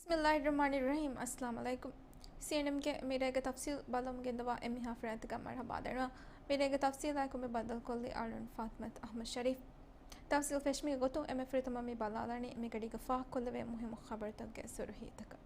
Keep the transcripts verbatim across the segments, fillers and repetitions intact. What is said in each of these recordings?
ބިސްމިއްލާހިއްރަޙްމާނިއްރަޙީމް. އައްސަލާމު ޢަލައިކުމް. ސީއެންއެމްގެ މިރޭގެ ތަފްސީލް ބަލަމުން ގެންދަވާ އެންމެހާ ފަރާތަކަށް މަރުޙަބާ ދަންނަވަން. މިރޭގެ ތަފްސީލާއެކު މި ބައްދަލުކޮށްލީ އަޅުން ފާތިމަތު އަޙްމަދު ޝަރީފް. ތަފްސީލް ފެށުމުގެ ގޮތުން އެންމެ ފުރަތަމަ މި ބަލާލަނީ މިގަޑީގަ ފާހަގަކޮށްލެވޭ މުހިއްމު ޚަބަރުތަކުގެ ސުރުޚީތަކަށް.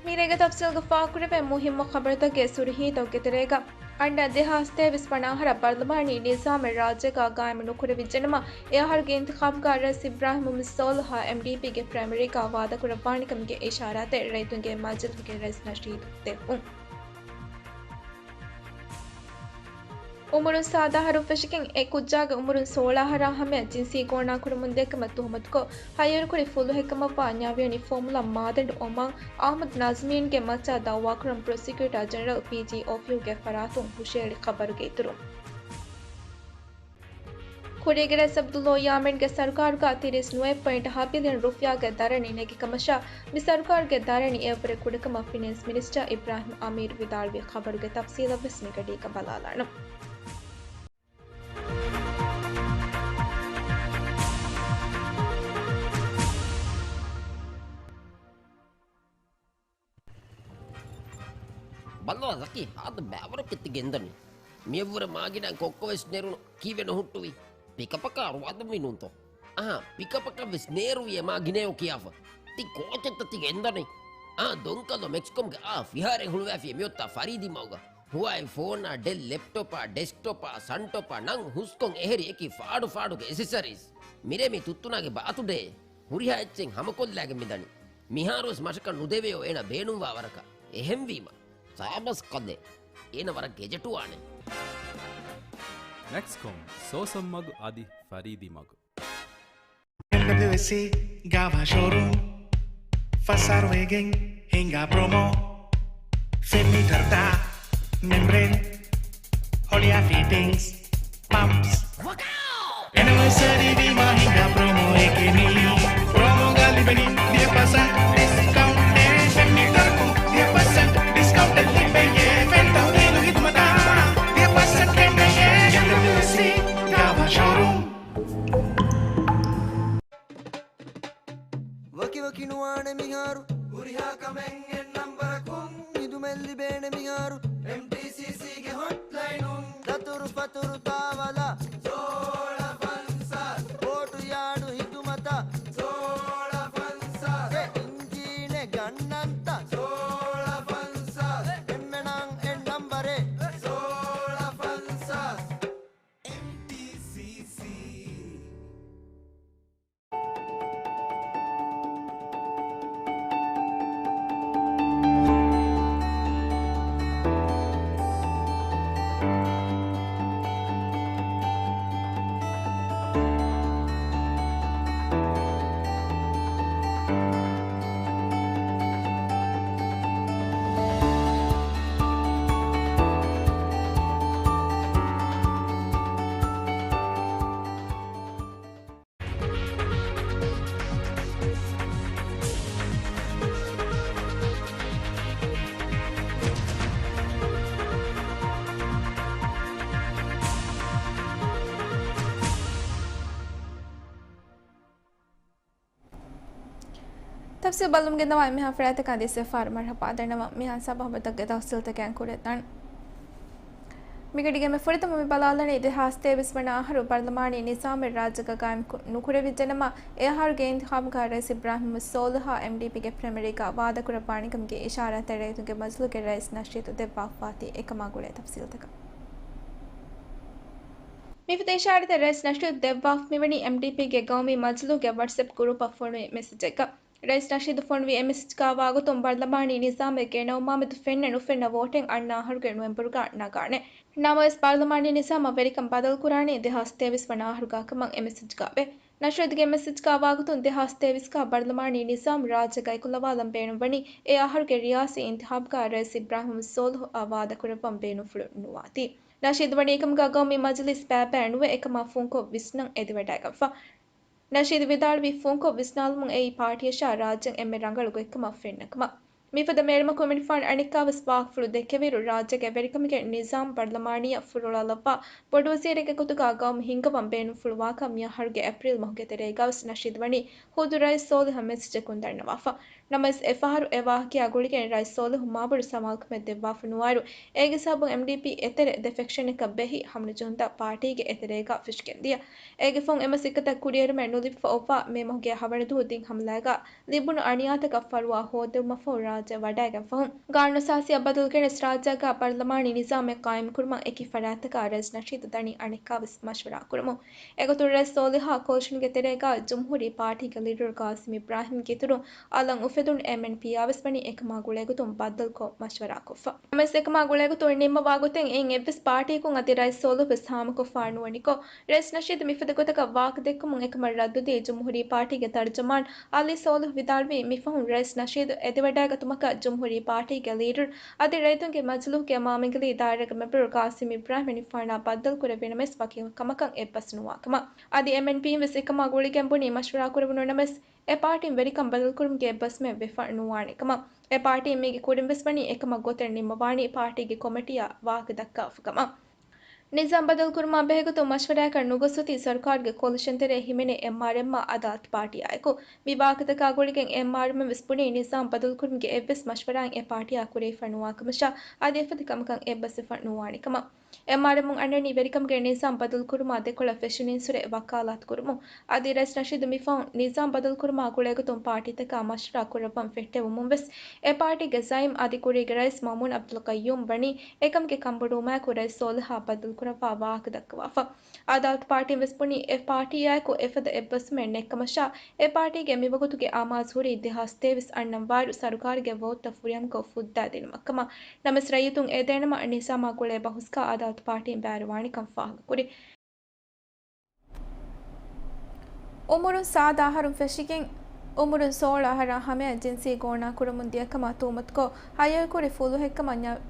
މިރޭގެ ތަފްސީލްގަ ފާހަގަކުރެވޭ މުހިއްމު ޚަބަރުތަކުގެ ސުރުޚީތަކުގެ ތެރޭގަ، އަންނަ ދެހާސް ތޭވީސް ވަނަ އަހަރަށް ބަރުލަމާނީ ނިޒާމެއް ރާއްޖޭގަ ގާއިމު ނުކުރެވިއްޖެނަމަ، އެ އަހަރުގެ އިންތިޚާބުގަ ރައީސް އިބްރާހިމް މުހައްމަދު ސޯލިހަށް އެމްޑީޕީގެ ޕްރައިމަރީގަ ވާދަކުރައްވާނެކަމުގެ އިޝާރާތެއް ރައްޔިތުންގެ މަޖިލީހުގެ ރައީސް ނަޝީދު ދެއްވުން. އުމުރުން ސާދަ އަހަރު ފެށިގެން އެ ކުއްޖާގެ އުމުރުން ސޯޅަ އަހަރާ ހަމަޔަށް ޖިންސީ ގޯނާކުރަމުންދިޔަ ކަމަށް ތުހުމަތުކޮށް، ހައްޔަރުކުރި ފުލުހެއްކަމަށްވާ ނަވީން ފޯމުލާ މާދަނޑު އޮމާން އަޙްމަދު ނާޒްމީންގެ މައްޗަށް ދައުވާކުރަން ޕްރޮސިކިއުޓާ ޖެނެރަލް ޕީޖީ އޯފީހުގެ ފަރާތުން ހުށައެޅި ޚަބަރުގެ އިތުރުން. ކުރީގެ ރައީސް ޢަބްދުﷲ ޔާމީންގެ ސަރުކާރުގަ ތިރީސް ނުވައެއް ޕޮއިންޓް ހަ ބިލިއަން ރުފިޔާގެ ދަރަނި ނެގި ކަމަށާ، މި ސަރުކާރުގެ ދަރަނި އެއަށްވުރެ ކުޑަކަމަށް ފިނޭންސް މިނިސްޓަރ އިބްރާހިމް އަމީރު ވިދާޅުވި ޚަބަރުގެ ތަފްސީލަށްވެސް މިގަޑީގަ ބަލާލާނަން. ބައްލަވާ ޒަކީ، ހާދަ ބައިވަރަކަށް ތި ގެންދަނީ. މިއަށްވުރެ މާގިނައިން ކޮއްކޮވެސް ނެރުނު ކީއްވެ ނުހުއްޓުވީ؟ ޕިކަޕަކާ އަރުވާލަންވީ ނޫންތޯ؟ އަހާ، ޕިކަޕަކަށްވެސް ނޭރުވި އެ މާގިނަޔޯ ކިޔާފަ. ތި ކޯޗެއްތަ ތި ގެންދަނީ؟ އާ، ދޮންކަލޯ މެކްސްކޮމްގެ އާ ފިހާރައެއް ހުޅުވާފި އެ މިއޮތާ ފަރީދީ މަގުގަ. ހުވާއި ފޯނާ، ޑެލް ލެޕްޓޮޕާ، ޑެސްކްޓޮޕާ، ސަންޓޮޕާ ނަން ހުސްކޮން އެހެރި އެކި ފާޑު ފާޑުގެ އެސެސަރީސް. މިރޭ މި ތުއްތުނާގެ ބާތުޑޭ. ހުރިހާ އެއްޗެއް ހަމަކޮށްލާގެން މިދަނީ. މިހާރުވެސް މަށަކަށް ނުދެވެޔޯ އޭނަ ބޭނުންވާ ވަރަކަށް. އެހެންވީމަ. ސާބަސް ކަލޭ. އޭނަ ވަރަށް ގެޖެޓުވާނެ. މެކްސްކޮމް، ސޯސަން މަގު އަދި ފަރީދީ މަގު. އެމްޑަބްލިއުއެސްސީ ގާވާ ޝޯރޫމް. ފަސް އަހަރު ވެގެން ހިނގާ ޕްރޮމޯ. ފެން މީޓަރުތައް، މެމްބްރޭން، ހޮޅިއާ ފިޓިންގްސް، ޕަމްޕްސް. އެނިވަރސަރީ ވީމާ ހިނގާ ޕްރޮމޯއެކޭ މީ. ޕްރޮމޯގަ ލިބެނީ ދިހަ ޕަސެންޓް ޑިސްކައުންޓެއް. ފެން މީޓަރަކުން ދިހަ ޕަސެންޓް ޑިސްކައުންޓެއް ލިބެޔޭ. ފެން ތަހުލީލު ހިދުމަތާ ދިހަ ޕަސެންޓް ގެންނެޔޭ. އެމްޑަބްލިއުއެސްސީ ގާވާ ޝޯރޫމް. ވަކިވަކި ނުވާނެ މިހާރު. ހުރިހާ ކަމެއް އެއް ނަންބަރަކުން. ހިދުމަތް ލިބޭނެ މިހާރު. އެމްޓީސީސީގެ ހޮޓްލައިނުން. ދަތުރު ފަތުރު ތާވަލާ. ސޯޅަ ފަންސާސް. ބޯޓު ޔާޑު ހިދުމަތަށް. ސޯޅަ ފަންސާސް. އެ އިންޖީނެއް ގަންނަންތަ. ސޯޅަ ފަންސާސް. އެންމެނަށް އެއް ނަންބަރެއް. ސޯޅަ ފަންސާސް. އެމްޓީސީސީ. ތަފްސީލް ބަލަމުން ގެންދަވާ އެންމެހާ ފަރާތަކަށް އަދިވެސް އެއްފަހަރު މަރުޙަބާ ދަންނަވަން. މިހާ ސާބަހަމަ ދައްގެ ތަފްސީލްތަކެއް އަންކުރެދާނަން. މިގަޑީގެ އެންމެ ފުރަތަމަ މި ބަލާލަނީ ދެހާސް ތޭވީސް ވަނަ އަހަރު ބަރުލަމާނީ ނިޒާމެއް ރާއްޖޭގަ ގާއިމް ކު-، ނުކުރެވިއްޖެނަމަ، އެ އަހަރުގެ އިންތިޚާބުގަ ރައީސް އިބްރާހިމް ސޯލިހަށް އެމްޑީޕީގެ ޕްރައިމަރީގަ ވާދަކުރައްވާނެކަމުގެ އިޝާރާތެއް ރައްޔިތުންގެ މަޖިލީހުގެ ރައީސް ނަޝީދު ދެއްވާފާތީ. އެކަމާ ގުޅޭ ތަފްސީލްތަކަށް. މިފަދަ އިޝާރާތެއް ރައީސް ނަޝީދު ދެއްވާފަ މިވަނީ އެމްޑީޕީގެ ގައުމީ މަޖިލީހުގެ ވަޓްސްއެޕް ގްރޫޕަށް ފޮނުވި މެސެޖެއްގަ. ރައީސް ނަޝީދު ފޮނުވި އެ މެސެޖްގަ ވާގޮތުން ބަރުލަމާނީ ނިޒާމެއް ގެނައުމާމެދު ފެންނަ ނުފެންނަ ވޯޓެއް އަންނަ އަހަރުގެ ނޮވެމްބަރުގަ ނަގާނެ. ނަމަވެސް ބަރުލަމާނީ ނިޒާމަށް ވެރިކަން ބަދަލުކުރާނީ ދެހާސް ތޭވީސް ވަނަ އަހަރުގަ ކަމަށް އެ މެސެޖްގައެވެ. ނަޝީދުގެ މެސެޖްގަ ވާގޮތުން ދެހާސް ތޭވީސްގަ ބަރުލަމާނީ ނިޒާމް ރާއްޖޭގަ އެކުލަވާލަން ބޭނުންވަނީ އެ އަހަރުގެ ރިޔާސީ އިންތިޚާބުގަ ރައީސް އިބްރާހިމް ސޯލިހުއާ ވާދަކުރައްވަން ބޭނުންފުޅު ނުވާތީ. ނަޝީދު ވަނީ އެކަމުގަ ގައުމީ މަޖިލީސް ބައިބައި ނުވެ އެކަމާ ފުންކޮށް ވިސްނަން އެދިވަޑައިގަންފަ. ނަޝީދު ވިދާޅުވީ ފުންކޮށް ވިސްނާލުމުން އެއީ ޕާޓީއަށާ ރާއްޖެން އެންމެ ރަނގަޅު ގޮތްކަމަށް ފެންނަ ކަމަށް. މިފަދަ މޭރުމަކު މިނިފާން އަނެއްކާވެސް ވާހަކަފުޅު ދެއްކެވިއިރު، ރާއްޖޭގެ ވެރިކަމުގެ ނިޒާމް ބަރަލަމާނީއަށް ފުރޮޅާލައްވާ، ބޮޑުވަޒީރެއްގެ ގޮތުގަ ގައުމު ހިންގަވަން ބޭނުންފުޅުވާކަން މިއަހަރުގެ އޭޕްރީލް މަހުގެ ތެރޭގަވެސް ނަޝީދު ވަނީ ޚުދު ރައީސް ސޯލިހަށް މެސެޖަކުން ދަންނަވާފަ. ނަމަވެސް، އެފަހަރު އެ ވާހަކަޔާ ގުޅިގެން ރައީސް ސޯލިހު މާބޮޑު ސަމާލުކަމެއް ދެއްވާފަ ނުވާއިރު، އޭގެ ސަބަބުން އެމްޑީޕީ އެތެރެ ދެ ފެކްޝަނަކަށް ބެހި ހަމަނުޖެހުންތައް ޕާޓީގެ އެތެރޭގަ ފިށިގެންދިޔަ. އޭގެ ފަހުން އެ މަސައްކަތަށް ކުރިއެރުމެއް ނުލިބިފަ އޮއްވާ މޭ މަހުގެ ހަވަނަ ދުވަހު ދިން ހަމަލާގަ ލިބުނު އަނިޔާތަކަށް ފަރުވާ ހޯދުމަށްފަހު ރާއްޖެ ވަޑައިގެންފަހުން، ގާނޫނުއަސާސީއަށް ބަދަލުކުރެވޭ ރާއްޖޭގަ ބަރަލަމާނީ ނިޒާމެއް ޤާއިމްކުރުމަށް އެކި ފަރާތްތަކަށް ރައީސް ނަޝީދު ދަނީ އަނެއްކާވެސް މަޝްވަރާކުރަމުން. އެގޮތުން ރައީސް ސޯލިހާ ކޯލިޝަންގެ ތެރޭގަ ޖުމްހޫރީ ޕާޓީގެ ލީޑަރު ޤާސިމް އިބްރާހިމްގެ އިތުރުން އަލަށް އުފެދުނު އެމްއެންޕީއާވެސް ވަނީ އެކަމާ ގުޅޭގޮތުން ބައްދަލުކޮށް މަޝްވަރާކޮށްފަ. ނަމަވެސް އެކަމާ ގުޅޭގޮތުން ނިންމަވާގޮތެއް އެއިން އެއްވެސް ޕާޓީއަކުން އަދި ރައީސް ސޯލިހުވެސް ހާމަކޮށްފަ ނުވަނިކޮށް، ރައީސް ނަޝީދު މިފަދަ ގޮތަކަށް ވާހަކަ ދެއްކުމުން އެކަމަށް ރައްދުދީ ޖުމްހޫރީ ޕާޓީގެ ތަރުޖަމާން އަލީ ސޯލިހު ވިދާޅުވީ، މިފަހުން ރައީސް ނަޝީދު އެދިވަޑައިގަތުމަކަށް ޖުމްހޫރީ ޕާޓީގެ ލީޑަރު އަދި ރައްޔިތުންގެ މަޖިލީހުގެ މާމަނގަލީ ދާއިރާގެ މެމްބަރު ޤާސިމް އިބްރާހިމް މިނިފާނާ ބައްދަލުކުރެއްވި ނަމަވެސް ވަކި ކަމަކަށް އެއްބަސް ނުވާކަމަށް. އަދި އެމްއެންޕީއިން ވެސް އެކަމާ ގުޅިގެން ބުނީ މަޝްވަރާ ކުރެވުނު ނަމަވެސް، އެ ޕާޓީން ވެރިކަން ބަދަލުކުރުމުގެ އެއްބަސްމެއް ވެފަ ނުވާނެ ކަމަށް. އެ ޕާޓީން މީގެ ކުރިން ވެސް ވަނީ އެކަމަށް ގޮތެއް ނިންމަވާނީ ޕާޓީގެ ކޮމިޓީއަށް ވާހަކަ ދައްކާފަ ކަމަށް. ނިޒާމް ބަދަލުކުރުމާ ބެހޭގޮތުން މަޝްވަރާއަކަށް ނުގޮސް އޮތީ ސަރުކާރުގެ ކޯލިޝަން ތެރޭ ހިމެނޭ އެމްއާރްއެމްއާ އަދާލަތު ޕާޓީއާއެކު. މި ވާހަކަތަކާ ގުޅިގެން އެމްއާރްއެމް ވެސް ބުނީ ނިޒާމް ބަދަލުކުރުމުގެ އެއްވެސް މަޝްވަރާއެއް އެ ޕާޓީއާ ކުރެވިފަ ނުވާކަމަށާ އަދި އެފަދަ ކަމަކަށް އެއްބަސްވެފަ ނުވާނެ ކަމަށް. އެމްއާރްއެމުން އަންނަނީ ވެރިކަމުގެ ނިޒާމް ބަދަލުކުރުމާ ދެކޮޅަށް ފެށުނީންސުރެ ވަކާލާތު ކުރުމުން. އަދި ރައީސް ނަޝީދު މިފަހުން ނިޒާމް ބަދަލުކުރުމާ ގުޅޭގޮތުން ޕާޓީތަކާ މަޝްވަރާ ކުރައްވަން ފެއްޓެވުމުން ވެސް އެ ޕާޓީގެ ޒައީމް އަދި ކުރީގެ ރައީސް މައުމޫން އަބްދުލް ޤައްޔޫމް ވަނީ އެކަމުގެ ކަންބޮޑުވުމާއެކު ރައީސް ސޯލިހާ ބަދަލުކުރައްވާ ވާހަކަ ދައްކަވާފަ. އަދާލަތު ޕާޓީން ވެސް ބުނީ އެ ޕާޓީއާއެކު އެފަދަ އެއްބަސްވުމެއް ނެތްކަމަށާ، އެ ޕާޓީގެ މިވަގުތުގެ އަމާޒު ހުރީ ދެހާސް ތޭވީސް އަންނަން ވާއިރު ސަރުކާރުގެ ވޯޓްތައް ފުރިހަމަކޮށް ފުއްދާދިނުމަށްކަމަށް. ނަމަވެސް ރައްޔިތުން އެދޭނަމަ ނިޒާމާ ގުޅޭ ބަހުސްގަ އަދާލަތު ޕާޓީން ބައިވެރިވާނެކަން ފާހަގަކުރި. އުމުރުން ސާދަ އަހަރުން ފެށިގެން، އުމުރުން ސޯޅަ އަހަރާ ހަމަޔަށް ޖިންސީ ގޯނާ ކުރަމުން ދިޔަކަމަށް ތުހުމަތުކޮށް، ހައްޔަރުކުރި ފުލުހެއްކަމަށް ނިޔާ-،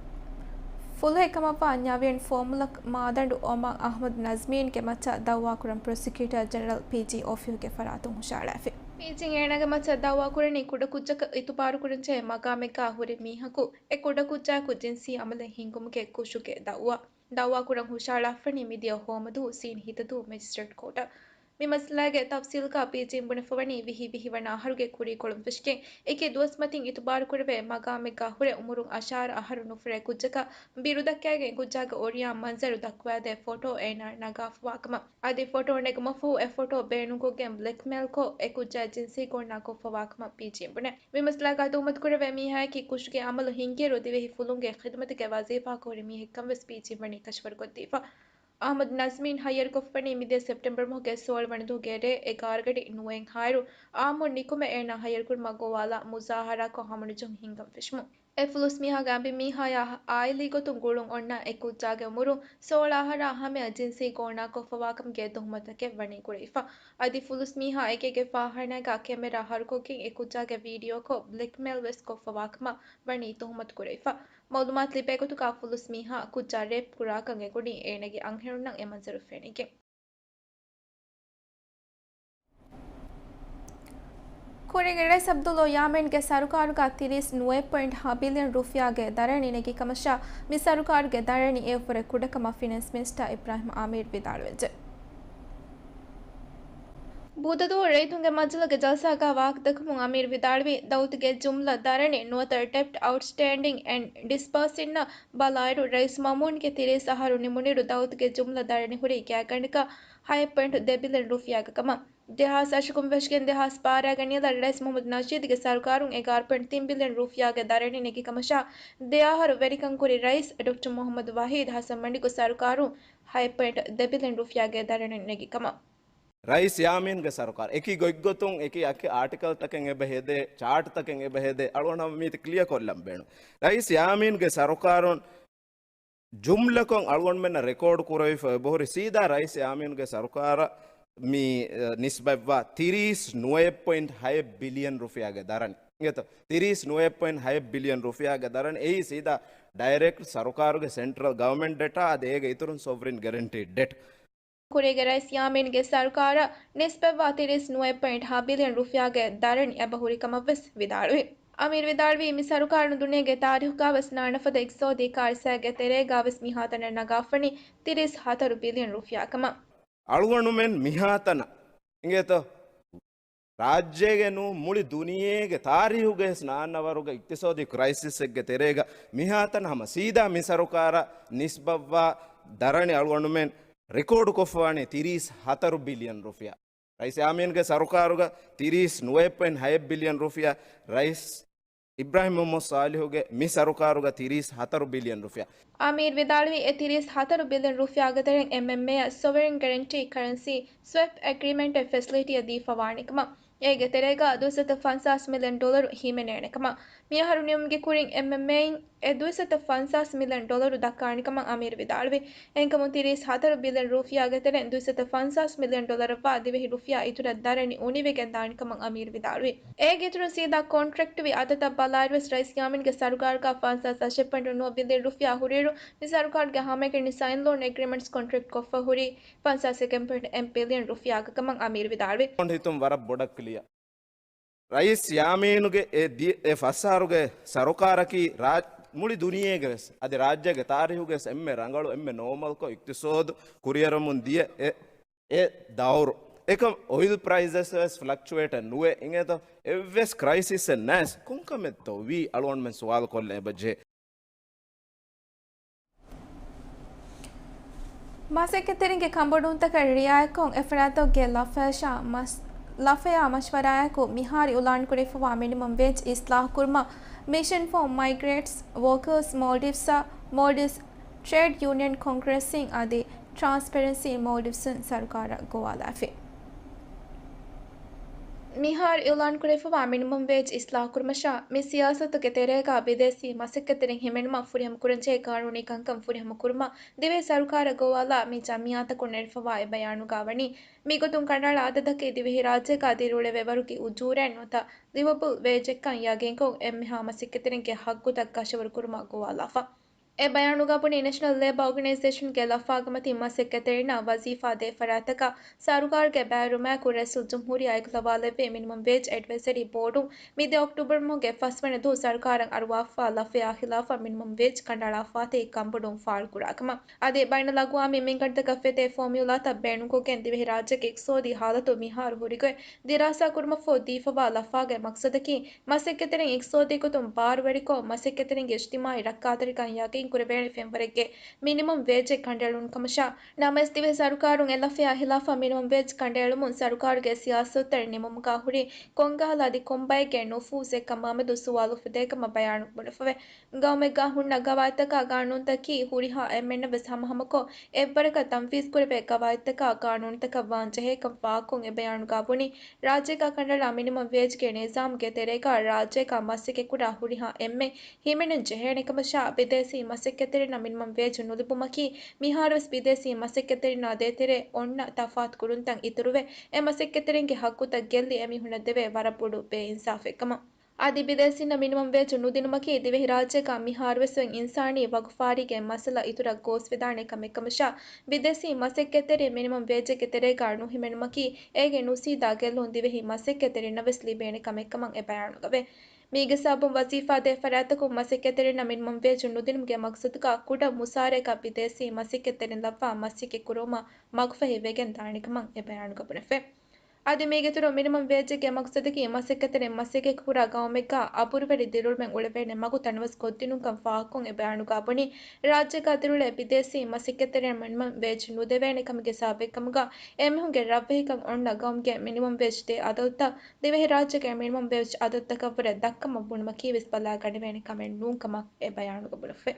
ފުލުހެއްކަމަށްވާ ނިޔާވިއިން ފޯމުލަކް މާދަނޑު އޮމާން އަހްމަދު ނަޒްމީންގެ މައްޗަށް ދައުވާކުރަން ޕްރޮސިކިއުޓަރ ޖެނެރަލް ޕީޖީ އޮފީހުގެ ފަރާތުން ހުށަހަޅާފި. ޕީޖީން އޭނާގެ މައްޗަށް ދައުވާކުރަނީ ކުޑަކުއްޖަކަށް އިތުބާރުކުރަންޖެހޭ މަގާމެއްގަ ހުރި މީހަކު، އެ ކުޑަކުއްޖާއެކު ޖިންސީ އަމަލެއް ހިންގުމުގެ ކުށުގެ ދައުވާ. ދައުވާކުރަން ހުށަހަޅާފަނީ މިދިޔަ ހޯމަދުވަހު ސީން ހިތަދޫ މެޖިސްޓްރޭޓް ކޯޓަށް. މި މައްސަލާގެ ތަފްސީލްގަ ޕީޖީން ބުނެފަވަނީ ވިހި، ވިހި ވަނަ އަހަރުގެ ކުރީކޮޅުން ފެށިގެން އެކި ދުވަސް މަތިން އިތުބާރުކުރެވޭ މަގާމެއްގަ ހުރެ އުމުރުން އަށާރަ އަހަރު ނުފުރޭ ކުއްޖަކަށް ބިރު ދައްކައިގެން ކުއްޖާގެ އޮރިޔާ މަންޒަރު ދައްކަވާދޭ ފޮޓޯ އޭނާ ނަގާފަވާކަމަށް. އަދި ފޮޓޯ ނެގުމަށްފަހު އެ ފޮޓޯ ބޭނުންކޮށްގެން ބްލެކްމެއިލްކޮށް އެ ކުއްޖާ ޖިންސީ ގޯނާ ކޮށްފަވާކަމަށް ޕީޖީން ބުނޭ. މި މައްސަލާގަ ތުހުމަތުކުރެވޭ މީހާއަކީ ކުށުގެ އަމަލު ހިންގިއިރު ދިވެހި ފުލުންގެ ޚިދުމަތުގެ ވަޒީފާއަކަށް ހުރި މީހެއްކަން ވެސް ޕީޖީން ވަނީ ކަށަވަރުކޮށްދީފަ. އަހްމަދު ނަޒްމީން ހައްޔަރުކޮށްފަނީ މިދިޔަ ސެޕްޓެމްބަރު މަހުގެ ސޯޅަ ވަނަ ދުވަހުގެ ރޭ އެގާރަ ގަޑި ނުވައެއްހާއިރު، އާއްމުން ނިކުމެ އޭނާ ހައްޔަރުކުރުމަށް ގޮވާލާ މުޒާހަރާކޮށް ހަމަނުޖެހުން ހިންގަން ފެށުމުން. އެ ފުލުސް މީހާގެ އަނބިމީހާޔާ އާއިލީ ގޮތުން ގުޅުން އޮންނަ އެ ކުއްޖާގެ އުމުރުން ސޯޅަ އަހަރާ ހަމަޔަށް ޖިންސީ ގޯނާކޮށްފަވާކަމުގެ ތުހުމަތަކެއް ވަނީ ކުރެވިފަ. އަދި ފުލުސް މީހާ އެކީގެ ފާޚާނާގަ ކެމެރާ ހަރުކޮށްގެން އެ ކުއްޖާގެ ވީޑިއޯކޮށް ބްލެކްމެއިލް ވެސް ކޮށްފަވާކަމަށް ވަނީ ތުހުމަތު ކުރެވިފަ. މައުލޫމާތު ލިބޭގޮތުގަ ފުލުސް މީހާ ކުއްޖާ ރޭޕް ކުރާކަން އެނގުނީ އޭނަގެ އަންހެނުންނަށް އެ މަންޒަރު ފެނިގެން. ކުރީގެ ރައީސް އަބްދުﷲ ޔާމީންގެ ސަރުކާރުގަ ތިރީސް ނުވައެއް ޕޮއިންޓް ހަ ބިލިއަން ރުފިޔާގެ ދަރަނި ނެގި ކަމަށާ، މި ސަރުކާރުގެ ދަރަނި އެއަށްވުރެ ކުޑަކަމަށް ފިނޭންސް މިނިސްޓަރ އިބްރާހިމް އާމީރު ވިދާޅުވެއްޖެ. ބުދަދުވަހު ރައްޔިތުންގެ މަޖިލީހުގެ ޖަލްސާގަ ވާހަކަދައްކަމުން އާމީރު ވިދާޅުވީ، ދައުލަތުގެ ޖުމްލަ ދަރަނި ނުވަތަ ޑެޕްޓް އައުޓްސްޓޭންޑިން އެންޑް ޑިސްބާސިންއަށް ބަލާއިރު، ރައީސް މައުމޫންގެ ތިރީސް އަހަރު ނިމުނިއިރު ދައުލަތުގެ ޖުމްލަ ދަރަނި ހުރީ ގާތްގަނޑަކަށް ހައެއް ޕޮއިންޓް ދެ ބިލިއަން ރުފިޔާގެ ކަމަށް. ދެހާސް އަށަކުން ފެށިގެން ދެހާސް ބާރަށް ގަނިލަ ރައީސް މުހައްމަދު ނަޝީދުގެ ސަރުކާރުން އެގާރަ ޕޮއިންޓް ތިން ބިލިއަން ރުފިޔާގެ ދަރަނި ނެގި ކަމަށާ، ދެ އަހަރު ވެރިކަން ކުރި ރައީސް ޑޮކްޓަރ މުހައްމަދު ވަހީދު ހަސަން މަންޑިގު ސަރުކާރުން ހައެއް ޕޮއިންޓް ދެ ބިލިއަން ރުފިޔާގެ ދަރަނި ނެގި ކަމަށް. ރައީސް ޔާމީންގެ ސަރުކާރު އެކި ގޮތްގޮތުން އެކި އަކި އާޓިކަލްތަކެއް އެބަ ހެދޭ، ޗާޓްތަކެއް އެބަ ހެދޭ، އަޅުގަނޑު ހަމަ މީތި ކްލިއަރ ކޮށްލަން ބޭނުން. ރައީސް ޔާމީންގެ ސަރުކާރުން ޖުމްލަކޮށް އަޅުގަނޑުމެންނަށް ރެކޯޑް ކުރެވިފަ އެބަހުރި ސީދާ ރައީސް ޔާމީންގެ ސަރުކާރަށް މި، އަ، ނިސްބަތްވާ ތިރީސް ނުވައެއް ޕޮއިންޓް ހައެއް ބިލިއަން ރުފިޔާގެ ދަރަނި. އިނގޭތޯ؟ ތިރީސް ނުވައެއް ޕޮއިންޓް ހައެއް ބިލިއަން ރުފިޔާގެ ދަރަނި. އެއީ ސީދާ ޑައިރެކްޓް ސަރުކާރުގެ ސެންޓްރަލް ގަވަމެންޓް ޑެޓާ އަދި އޭގެ އިތުރުން ސޮވްރިން ގެރެންޓީޑް ޑެޓް. ކުރީގެ ރައީސް ޔާމީންގެ ސަރުކާރަށް ނިސްބަތްވާ ތިރީސް ނުވައެއް ޕޮއިންޓް ހަ ބިލިއަން ރުފިޔާގެ ދަރަނި އެބަހުރި ކަމަށްވެސް ވިދާޅުވި. އަމީރު ވިދާޅުވީ، މި ސަރުކާރުން ދުނިޔޭގެ ތާރީހުގަ ވެސް ނާންނަފަދަ އިގްތިސޯދީ ކާރިސާގެ ތެރޭގަ ވެސް މިހާތަނަށް ނަގާފަނީ ތިރީސް ހަތަރު ބިލިއަން ރުފިޔާ ކަމަށް. އަޅުގަނޑުމެން މިހާތަނަށް އިނގޭތޯ؟ ރާއްޖޭގެ ނޫން، މުޅި ދުނިޔޭގެ ތާރީހުގަ ވެސް ނާންނަވަރުގެ އިގްތިސޯދީ ކްރައިސިސްއެއްގެ ތެރޭގަ މިހާތަނަށް ހަމަ ސީދާ މި ސަރުކާރަށް ނިސްބަތްވާ ދަރަނި އަޅުގަނޑުމެން ރެކޯޑު ކޮށްފަވާނީ ތިރީސް ހަތަރު ބިލިއަން ރުފިޔާ. ރައީސް ޔާމީންގެ ސަރުކާރުގަ ތިރީސް ނުވައެއް ޕޮއިންޓް ހައެއް ބިލިއަން ރުފިޔާ، ރައީސް އިބްރާހިމް މުހައްމަދު ސާލިހުގެ މި ސަރުކާރުގަ ތިރީސް ހަތަރު ބިލިއަން ރުފިޔާ. އަމީރު ވިދާޅުވީ، އެ ތިރީސް ހަތަރު ބިލިއަން ރުފިޔާގެ ތެރެއިން އެމްއެމްއޭއަށް ސޮވަރިން ގެރެންޓީ ކަރެންސީ ސްވެޕް އެގްރީމެންޓެއް ފެސިލިޓީއެއް ދީފަވާނެ ކަމަށް، އޭގެ ތެރޭގަ ދުއިސައްތަ ފަންސާސް މިލިއަން ޑޮލަރު ހިމެނޭނެ ކަމަށް. މިއަހަރު ނިމުމުގެ ކުރިން އެމްއެމްއޭއިން އެ ދުއިސައްތަ ފަންސާސް މިލިއަން ޑޮލަރު ދައްކާނެ ކަމަށް އަމީރު ވިދާޅުވި. އެހެންކަމުން ތިރީސް ހަތަރު ބިލިއަން ރުފިޔާގެ ތެރެއިން ދުއިސައްތަ ފަންސާސް މިލިއަން ޑޮލަރަށްވާ ދިވެހި ރުފިޔާ އިތުރަށް ދަރަނި އުނިވެގެން ދާނެ ކަމަށް އަމީރު ވިދާޅުވި. އޭގެ އިތުރުން ސީދާ ކޮންޓްރެކްޓްވި އަދަދަށް ބަލާއިރުވެސް ރައީސް ޔާމީންގެ ސަރުކާރުގަ ފަންސާސް އަށެއް ޕޮއިންޓު ނުވަ ބިލިއަން ރުފިޔާ ހުރިއިރު، މި ސަރުކާރުގެ ހަމައެކަނި ސައިން ލޯން އެގްރިމެންޓްސް ކޮންޓްރެކްޓް ކޮށްފަ ހުރީ ފަންސާސް އެކަން ޕޮއިންޓް އެއް ބިލިއަން ރުފިޔާގެ ކަމަށް އަމީރު ވިދާޅުވި. ހިތުން ވަރަށް ބޮޑަށް ކްލިއަރ. ރައީސް ޔާމީނުގެ އެ ދި-، އެ ފަސް އަހަރުގެ ސަރުކާރަކީ ރާ-، މުޅި ދުނިޔޭގެ ވެސް، އަދި ރާއްޖޭގެ ތާރީހުގެ ވެސް އެންމެ ރަނގަޅު، އެންމެ ނޯމަލްކޮށް އިގްތިސޯދު ކުރިއަރަމުން ދިޔަ އެ، އެ ދައުރު. އެކަމް އޮއިލް ޕްރައިސަސް ވެސް ފްލަކްޗުއޭޓެއް ނުވޭ އިނގޭތޯ؟ އެއްވެސް ކްރައިސިސްއެއް ނައިސް. ކޮންކަމެއްތޯ ވީ އަޅުގަނޑުމެން ސުވާލު ކޮށްލަ އެބަޖެހޭ. މަސައްކަތްތެރިންގެ ކަންބޮޑުވުންތަކަށް ރިއާޔަތްކޮށް، އެފަރާތުގެ ލަފަޔަށާ މަސް-، ލަފަޔާ މަޝްވަރާއެކު މިހާރު އިއުލާންކުރެފަވާ މިނިމަމް ވޭޖް އިސްލާހުކުރުމަށް މިޝަން ފޯ މައިގްރޭޓްސް ވޯކަރސް މޯލްޑިވްސްއަށް މޯލްޑިވްސް ޓްރޭޑް ޔޫނިއަން ކޮންގްރެސްއިން އަދި ޓްރާންސްޕެރެންސީ މޯލްޑިވްސްއިން ސަރުކާރަށް ގޮވާލާފި. މިހާރު އިއުލާންކުރެފަވާ މިނިމަމް ވޭޖް އިސްލާހުކުރުމަށާ، މި ސިޔާސަތުގެ ތެރޭގަ ބިދޭސީ މަސައްކަތްތެރިން ހިމެނުމަށް ފުރިހަމަކުރަންޖެހޭ ގާނޫނީ ކަންކަން ފުރިހަމަކުރުމަށް ދިވެހި ސަރުކާރަށް ގޮވާލާ މި ޖަމިއްޔާތަކުން ނެރެފަވާ އެ ބަޔާނުގަ ވަނީ، މިގޮތުން ކަނޑައަޅާ އަދަދަކީ ދިވެހިރާއްޖޭގަ ދިރިއުޅެވޭވަރުގެ އުޖޫރައެއް ނުވަތަ ލިވަބަލް ވޭޖެއްކަން ޔަގީންކޮށް، އެންމެހާ މަސައްކަތްތެރިންގެ ހައްގުތައް ކަށަވަރުކުރުމަށް ގޮވާލާފަ. އެ ބަޔާނުގަ ބުނީ، ނެޝަނަލް ލޭބަ އޯގަނައިޒޭޝަންގެ ލަފާގެ މަތިން މަސައްކަތްތެރިންނަށް ވަޒީފާ ދޭ ފަރާތަކަށް ސަރުކާރުގެ ބައިވެރިވުމާއެކު ރައީސުލްޖުމްހޫރިއްޔާ އެކުލަވާލެއްވި މިނިމަމް ވޭޖް އެޑްވައިޒަރީ ބޯޑުން މިދިޔަ އޮކްޓޫބަރު މަހުގެ ފަސްވަނަ ދުވަހު ސަރުކާރަށް އަރުވާފަ ލަފަޔާ ހިލާފަށް މިނިމަމް ވޭޖް ކަނޑައަޅާފާތީ ކަންބޮޑުވުން ފާޅުކުރާ ކަމަށް. އަދި ބައިނަލްއަގްވާމީ މިންގަނޑުތަކަށް ފެތޭ ފޯމިއުލާތައް ބޭނުންކޮށްގެން ދިވެހިރާއްޖޭގެ އިގްތިސޯދީ ހާލަތު މިހާރު ހުރިގޮތް ދިރާސާކުރުމަށްފަހު ދީފަވާ ލަފާގެ މަގްސަދަކީ، މަސައްކަތްތެރިން އިގްތިސޯދީ ގޮތުން ބާރުވެރިކޮށް، މަސައްކަތްތެރިންގެ އިޖްތިމާއީ ރައްކާތެރިކަން ޔަގީންކުރެވޭނެ ފެންވަރެއްގެ މިނިމަމް ވޭޖެއް ކަނޑައެޅުނު ކަމަށާ. ނަމަވެސް، ދިވެހި ސަރުކާރުން އެ ލަފަޔާ ހިލާފަށް މިނިމަމް ވޭޖް ކަނޑައެޅުމުން ސަރުކާރުގެ ސިޔާސަތުތައް ނިމުމުގަ ހުރި ކޮންކަހަލަ އަދި ކޮންބައެއްގެ ނުފޫޒެއް ކަމާމެދު ސުވާލު އުފެދޭ ކަމަށް ބަޔާނު ބުނެފަވޭ. ގައުމެއްގަ ހުންނަ ގަވާއިދުތަކާ ގާނޫނުތަކީ ހުރިހާ އެންމެންނަށް ވެސް ހަމަހަމަކޮށް، އެއްވަރަކަށް ތަންފީޒުކުރެވޭ ގަވާއިދުތަކާ ގާނޫނުތަކަށް ވާންޖެހޭކަން ފާހަގަކޮށް އެ ބަޔާނުގަ ބުނީ، ރާއްޖޭގަ ކަނޑައަޅާ މިނިމަމް ވޭޖްގެ ނިޒާމްގެ ތެރޭގަ ރާއްޖޭގަ މަސައްކަތްކުރާ ހުރިހާ އެންމެން ހިމެނެން ޖެހޭނެ ކަމަށާ، ބިދޭސީ މަސައްކަތްތެރިންނަށް މިނިމަމް ވޭޖް ނުލިބުމަކީ، މިހާރުވެސް ބިދޭސީ މަސައްކަތްތެރިންނާ ދޭތެރޭ އޮންނަ ތަފާތު ކުރުންތައް އިތުރުވެ، އެ މަސައްކަތްތެރިންގެ ހައްގުތައް ގެއްލި އެމީހުންނަށް ދެވޭ ވަރަށް ބޮޑު ބޭއިންސާފެއް ކަމަށް. އަދި ބިދޭސީންނަށް މިނިމަމް ވޭޖް ނުދިނުމަކީ ދިވެހިރާއްޖޭގަ މިހާރުވެސް އިންސާނީ ވަގުފާރީގެ މައްސަލަ އިތުރަށް ގޯސްވެދާނެ ކަމެއް ކަމަށާ، ބިދޭސީ މަސައްކަތްތެރިން މިނިމަމް ވޭޖެއްގެ ތެރޭގަ ނުހިމެނުމަކީ، އޭގެ ނުސީދާ ގެއްލުން ދިވެހި މަސައްކަތްތެރިންނަށް ވެސް ލިބޭނެ ކަމެއް ކަމަށް އެ ބަޔާނުގަވޭ. މީގެ ސަބަބުން ވަޒީފާ ދޭ ފަރާތަކުން މަސައްކަތްތެރިންނަށް މިނިމަމް ވޭޖް ނުދިނުމުގެ މަގްސަދުގަ ކުޑަ މުސާރައަކަށް ބިދޭސީ މަސައްކަތްތެރިން ލައްވާ މަސައްކަތް ކުރުވުމަށް މަގުފަހި ވެގެން ދާނެ ކަމަށް އެ ބަޔާނުގަ ބުނެފަ. އަދި މީގެ އިތުރުން މިނިމަމް ވޭޖެއްގެ މަގްސަދަކީ މަސައްކަތްތެރިން މަސައްކަތް ކުރާ ގައުމެއްގަ އަބުރުވެރި ދިރިއުޅުމެއް އުޅެވޭނެ މަގު ތަނަވަސް ކޮށްދިނުންކަން ފާހަގަކޮށް އެ ބަޔާނުގަ ބުނީ، ރާއްޖޭގަ ދިރިއުޅޭ ބިދޭސީ މަސައްކަތްތެރިން މިނިމަމް ވޭޖް ނުދެވޭނެ ކަމުގެ ސަބަބެއް ކަމުގަ އެމީހުންގެ ރަށްވެހިކަން އޮންނަ ގައުމުގެ މިނިމަމް ވޭޖް ދޭ އަދަދުތައް ދިވެހިރާއްޖޭގެ މިނިމަމް ވޭޖް އަދަދުތަކަށްވުރެ ދައްކަމަށް ބުނުމަކީ ވެސް ބަލާގަނެވޭނެ ކަމެއް ނޫން ކަމަށް އެ ބަޔާނުގަ ބުނެފަ.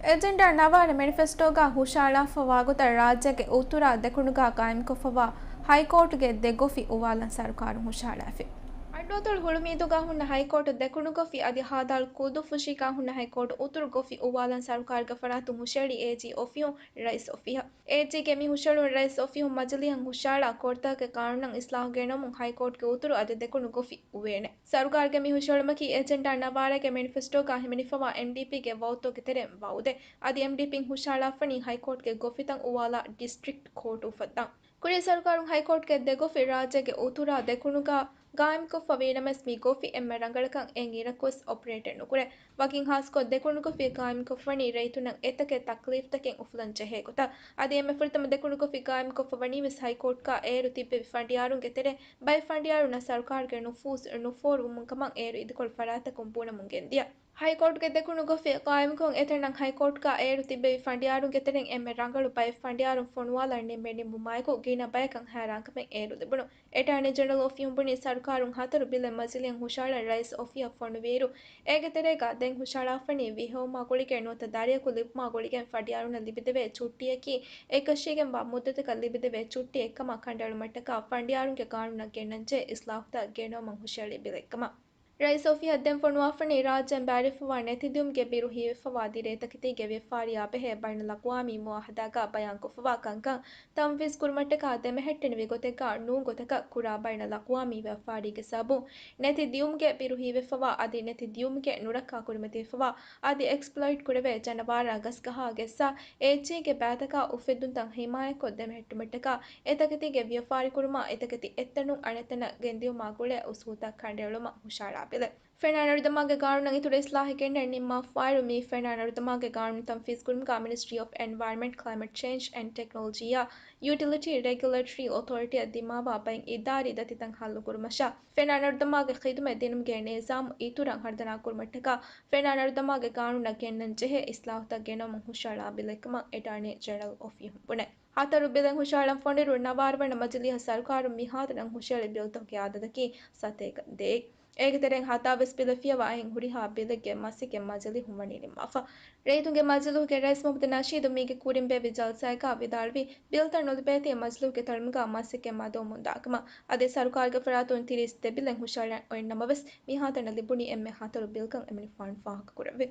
އެޖެންޑާ ނަވާރަ މެނިފެސްޓޯގަ ހުށައަޅާފަ ވާގޮތަށް ރާއްޖޭގެ އުތުރާ ދެކުނުގަ ގާއިމްކޮށްފަވާ ހައިކޯޓުގެ ދެ ގޮފި އުވާލަން ސަރުކާރުން ހުށައަޅާފި. އައްޑުއަތޮޅު ހުޅުމީދުގަ ހުންނަ ހައިކޯޓު ދެކުނު ގޮފި އަދި ހދ. ކުދުފުށީގަ ހުންނަ ހައިކޯޓު އުތުރު ގޮފި އުވާލަން ސަރުކާރުގެ ފަރާތުން ހުށައެޅީ އޭޖީ އޮފީހުން ރައީސް އޮފީހަށް. އޭޖީގެ މި ހުށައެޅުން ރައީސް އޮފީހުން މަޖިލީހަށް ހުށައަޅާ ކޯޓުތަކުގެ ގާނޫނަށް އިސްލާހު ގެނައުމުން ހައިކޯޓުގެ އުތުރު އަދި ދެކުނު ގޮފި އުވޭނެ. ސަރުކާރުގެ މި ހުށައެޅުމަކީ އެޖެންޑާ ނަވާރާގެ މެނިފެސްޓޯގަ ހިމެނިފަވާ އެމްޑީޕީގެ ވައުދުތަކުގެ ތެރެއިން ވައުދެއް. އަދި އެމްޑީޕީން ހުށައަޅާފަނީ ހައިކޯޓުގެ ގޮފިތައް އުވާލާ ޑިސްޓްރިކްޓް ކޯޓު އުފައްދާން. ކުރީ ސަރުކާރުން ހައިކޯޓްގެ ދެ ގޮފި ރާއްޖޭގެ އުތުރާ ދެކުނުގަ ގާއިމްކޮށްފަ ވީނަމަވެސް، މި ގޮފި އެންމެ ރަނގަޅަކަށް އެނގި އިރަކުވެސް އޮޕަރޭޓެއް ނުކުރޭ. ވަކިން ހާއްސަކޮށް، ދެކުނު ގޮފި ގާއިމްކޮށްފަވަނީ ރައްޔިތުންނަށް އެތަކެއް ތަކްލީފްތަކެއް އުފުލަން ޖެހޭ ގޮތަށް. އަދި އެންމެ ފުރަތަމަ ދެކުނު ގޮފި ގާއިމްކޮށްފަވަނީ ވެސް ހައިކޯޓްގަ އޭރު ތިއްބެވި ފަނޑިޔާރުންގެ ތެރޭ ބައެއް ފަނޑިޔާރުންނަށް ސަރުކާރުގެ ނުފޫޒު ނުފޯރުވުމުން ކަމަށް އޭރު އިދިކޮޅު ފަރާތްތަކުން ބުނަމުން ގެންދިޔަ. ހައިކޯޓުގެ ދެކުނު ގޮފި ގާއިމްކޮށް އެތަނަށް ހައިކޯޓުގަ އޭރު ތިއްބެވި ފަނޑިޔާރުންގެ ތެރެއިން އެންމެ ރަނގަޅު ބައެއް ފަނޑިޔާރުން ފޮނުވާލަން ނިންމެ ނިންމުމާއެކު، ގިނަ ބަޔަކަށް ހައިރާންކަމެއް އޭރު ލިބުނު. އެޓާނީ ޖެނެރަލް އޮފީހުން ބުނީ، ސަރުކާރުން ހަތަރު ބިލެއް މަޖިލީހަށް ހުށަހަޅަން ރައީސް އޮފީހަށް ފޮނުވިއިރު، އޭގެ ތެރޭގަ ދެން ހުށަހަޅާފަނީ ވިހެއުމާ ގުޅިގެން ނުވަތަ ދަރިއަކު ލިބުމާ ގުޅިގެން ފަނޑިޔާރުންނަށް ލިބިދެވޭ ޗުއްޓީއަކީ، އެކަށީގެންވާ މުއްދަތަކަށް ލިބިދެވޭ ޗުއްޓީއެއްކަމަށް ކަނޑައެޅުމަށްޓަކާ ފަނޑިޔާރުންގެ ގާނޫނަށް ގެންނަންޖެހޭ އިސްލާހުތައް ގެނައުމަށް ހުށަހެޅި ބިލެއްކަމަށް. ރައީސް އޮފީހަށް ދެން ފޮނުވާފަނީ، ރާއްޖޭން ބައިވެރިވެފަވާ ނެތި ދިއުމުގެ ބިރު ހީވެފަވާ ދިރޭތަކެތީގެ ވިޔަފާރިއާ ބެހޭ ބައިނަލްއަޤްވާމީ މުއާހަދާގަ ބަޔާންކޮށްފަވާ ކަންކަން ތަންފީޒު ކުރުމަށްޓަކާ ދެމެހެއްޓެނިވި ގޮތެއްގަ ނޫން ގޮތަކަށް ކުރާ ބައިނަލްއަޤްވާމީ ވިޔަފާރީގެ ސަބަބުން ނެތި ދިއުމުގެ ބިރު ހީވެފަވާ އަދި ނެތި ދިއުމުގެ ނުރައްކާ ކުރިމަތިވެފަވާ އަދި އެކްސްޕްލޮއިޓް ކުރެވޭ ޖަނަވާރާ ގަސްގަހާ ގެއްސާ އޭޗީގެ ބައިތަކާ އުފެއްދުންތައް ހިމާޔަތްކޮށް ދެމެހެއްޓުމަށްޓަކާ އެތަކެތީގެ ވިޔަފާރިކުރުމާ އެތަކެތި އެއްތަނުން އަނެއްތަނަށް ގެންދިއުމާ ގުޅޭ އުސޫލުތައް ކަނޑައެޅުމަށް ހުށަހަޅާ ބިލެއް. ފެނާނަރުދަމާގެ ގާނޫނަށް އިތުރަށް އިސްލާހެއް ގެންނަން ނިންމާފައިރު، މި ފެނާނަރުދަމާގެ ގާނޫނު ތަންފީޒުކުރުމުގަ މިނިސްޓްރީ އޮފް އެންވަޔަރަންމަންޓް، ކްލައިމެޓް ޗޭންޖް އެންޑް ޓެކްނޮލޮޖީއާ، ޔުޓިލިޓީ ރެގިއުލޭޓަރީ އޮތޯރިޓީއަށް ދިމާވާ ބައެއް އިދާރީ ދަތިތައް ހައްލުކުރުމަށާ، ފެނާނަރުދަމާގެ ޚިދުމަތް ދިނުމުގެ ނިޒާމު އިތުރަށް ހަރުދަނާ ކުރުމަށްޓަކާ، ފެނާނަރުދަމާގެ ގާނޫނަށް ގެންނަން ޖެހޭ އިސްލާހުތައް ގެނައުމަށް ހުށަހަޅާ ބިލެއްކަމަށް އެޓާނީ ޖެނެރަލް އޮފީހުން ބުނޭ. ހަތަރު ބިލެއް ހުށަހަޅަން ފޮނުއިރު، ނަވާރަ ވަނަ މަޖިލީހަށް ސަރުކާރުން މިހާތަނަށް ހުށަހެޅި ބިލްތަކުގެ އަދަދަކީ ސަތޭކަ ދޭއް. އޭގެ ތެރެއިން ހަތާވީސް ބިލެއް ފިޔަވާ އެހެން ހުރިހާ ބިލެއްގެ މަސައްކަތް މަޖިލީހުން ވަނީ ނިންމާފަ. ރައްޔިތުންގެ މަޖިލީހުގެ ރައީސް މުހައްމަދު ނަޝީދު މީގެ ކުރިން ބޭއްވި ޖަލްސާއެއްގަ ވިދާޅުވީ، ބިލްތައް ނުލިބޭތީ މަޖިލީހުގެ ތަޅުމުގަ މަސައްކަތް މަދުވަމުން ދާކަމަށް. އަދި ސަރުކާރުގެ ފަރާތުން ތިރީސް ދެ ބިލެއް ހުށަހަޅަން އޮތް ނަމަވެސް، މިހާތަނަށް ލިބުނީ އެންމެ ހަތަރު ބިލްކަން އެމަނިކުފާނު ފާހަގަކުރެއްވި.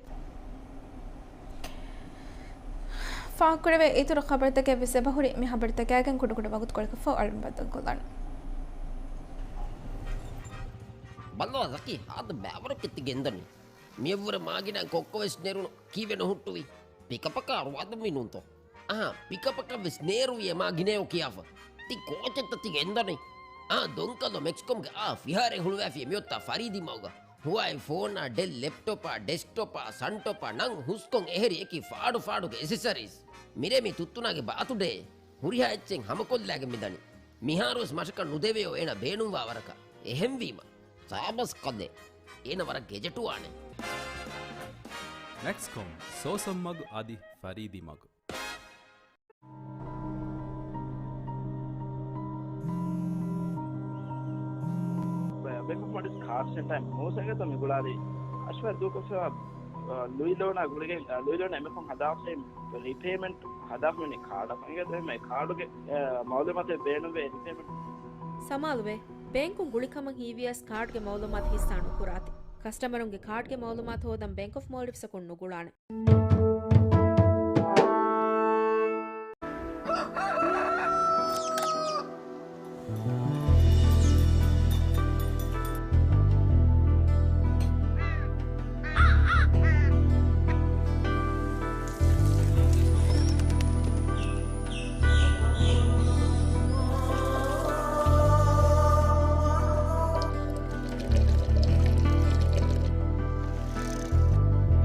ފާހަގަކުރެވޭ އިތުރު ޚަބަރުތަކެއް ވެސް އެބަހުރި. މި ޚަބަރުތަކާގެން ކުޑަކުޑަ ވަގުތުކޮޅަކަށްފަހު އަޅުން ބައްދަލުކޮށްލާނަން. ބައްލަވާ ޒަކީ، ހާދަ ބައިވަރަކަށް ތި ގެންދަނީ. މިއަށްވުރެ މާގިނަ ކޮއްކޮވެސް ނެރުނު ކީއްވެ ނުހުއްޓުވީ؟ ޕިކަޕަކާ އަރުވާދަންވީ ނޫންތޯ؟ އަހާ، ޕިކަޕަކަށްވެސް ނޭރުވި އެ މާގިނަޔޯ ކިޔާފަ. ތި ކޯޗެއްތަ ތި ގެންދަނީ؟ އާ، ދޮންކަލޯ މެކްސްކޮމްގެ އާ ފިހާރައެއް ހުޅުވާފި މިއޮތާ ފަރީދީ މަގުގަ. ހުވާއި ފޯނާ، ޑެލް ލެޕްޓޮޕާ، ޑެސްކްޓޮޕާ، ސަންޓޮޕާ ނަން ހުސްކޮން އެހެރި އެކި ފާޑު ފާޑުގެ އެސެސަރީސް. މިރޭ މި ތުއްތުނާގެ ބާތުޑޭ. ހުރިހާ އެއްޗެއް ހަމަކޮށްލާގެން މިދަނީ. މިހާރުވެސް މަށަކަށް ނުދެވެޔޯ އޭނަ ބޭނުންވާ ވަރަކަށް. އެހެންވީމަ. ސާބަސް ކަލޭ. އޭނަ ވަރަށް ގެޖެޓުވާނެ. މެކްސްކޮމް، ސޯސަން މަގު އަދި ފަރީދީ މަގު. ބޭންކް އޮފް މޯލްޑިވްސް ކާޑް ސެންޓަރ މޫސަގެތަ މި ގުޅާލީ އަޝްވާ ދޫކޮށްފަ، އަ، ލުއި ލޯނާ ގުޅިގެން، އަ، ލުއި ލޯނާ އެމެކޮން ހަދާފައި ރީޕޭމަންޓް ހަދާފަ މި ކާޑަށް ފަންގެ ދެމެ ކާޑުގެ، އަ، މައުލޫމާތެއް ބޭނުންވޭ ރީޕޭމަންޓް. ސަމާލުވޭ، ބޭންކުން ގުޅިކަމަށް ހީވިޔަސް ކާޑްގެ މައުލޫމާތު ހިއްސާ ނުކުރާތި. ކަސްޓަމަރުންގެ ކާޑްގެ މައުލޫމާތު ހޯދަން ބޭންކް އޮފް މޯލްޑިވްސްއަކުން ނުގުޅާނެ.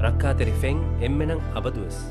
ރައްކާތެރި ފެން އެންމެނަށް އަބަދުވެސް.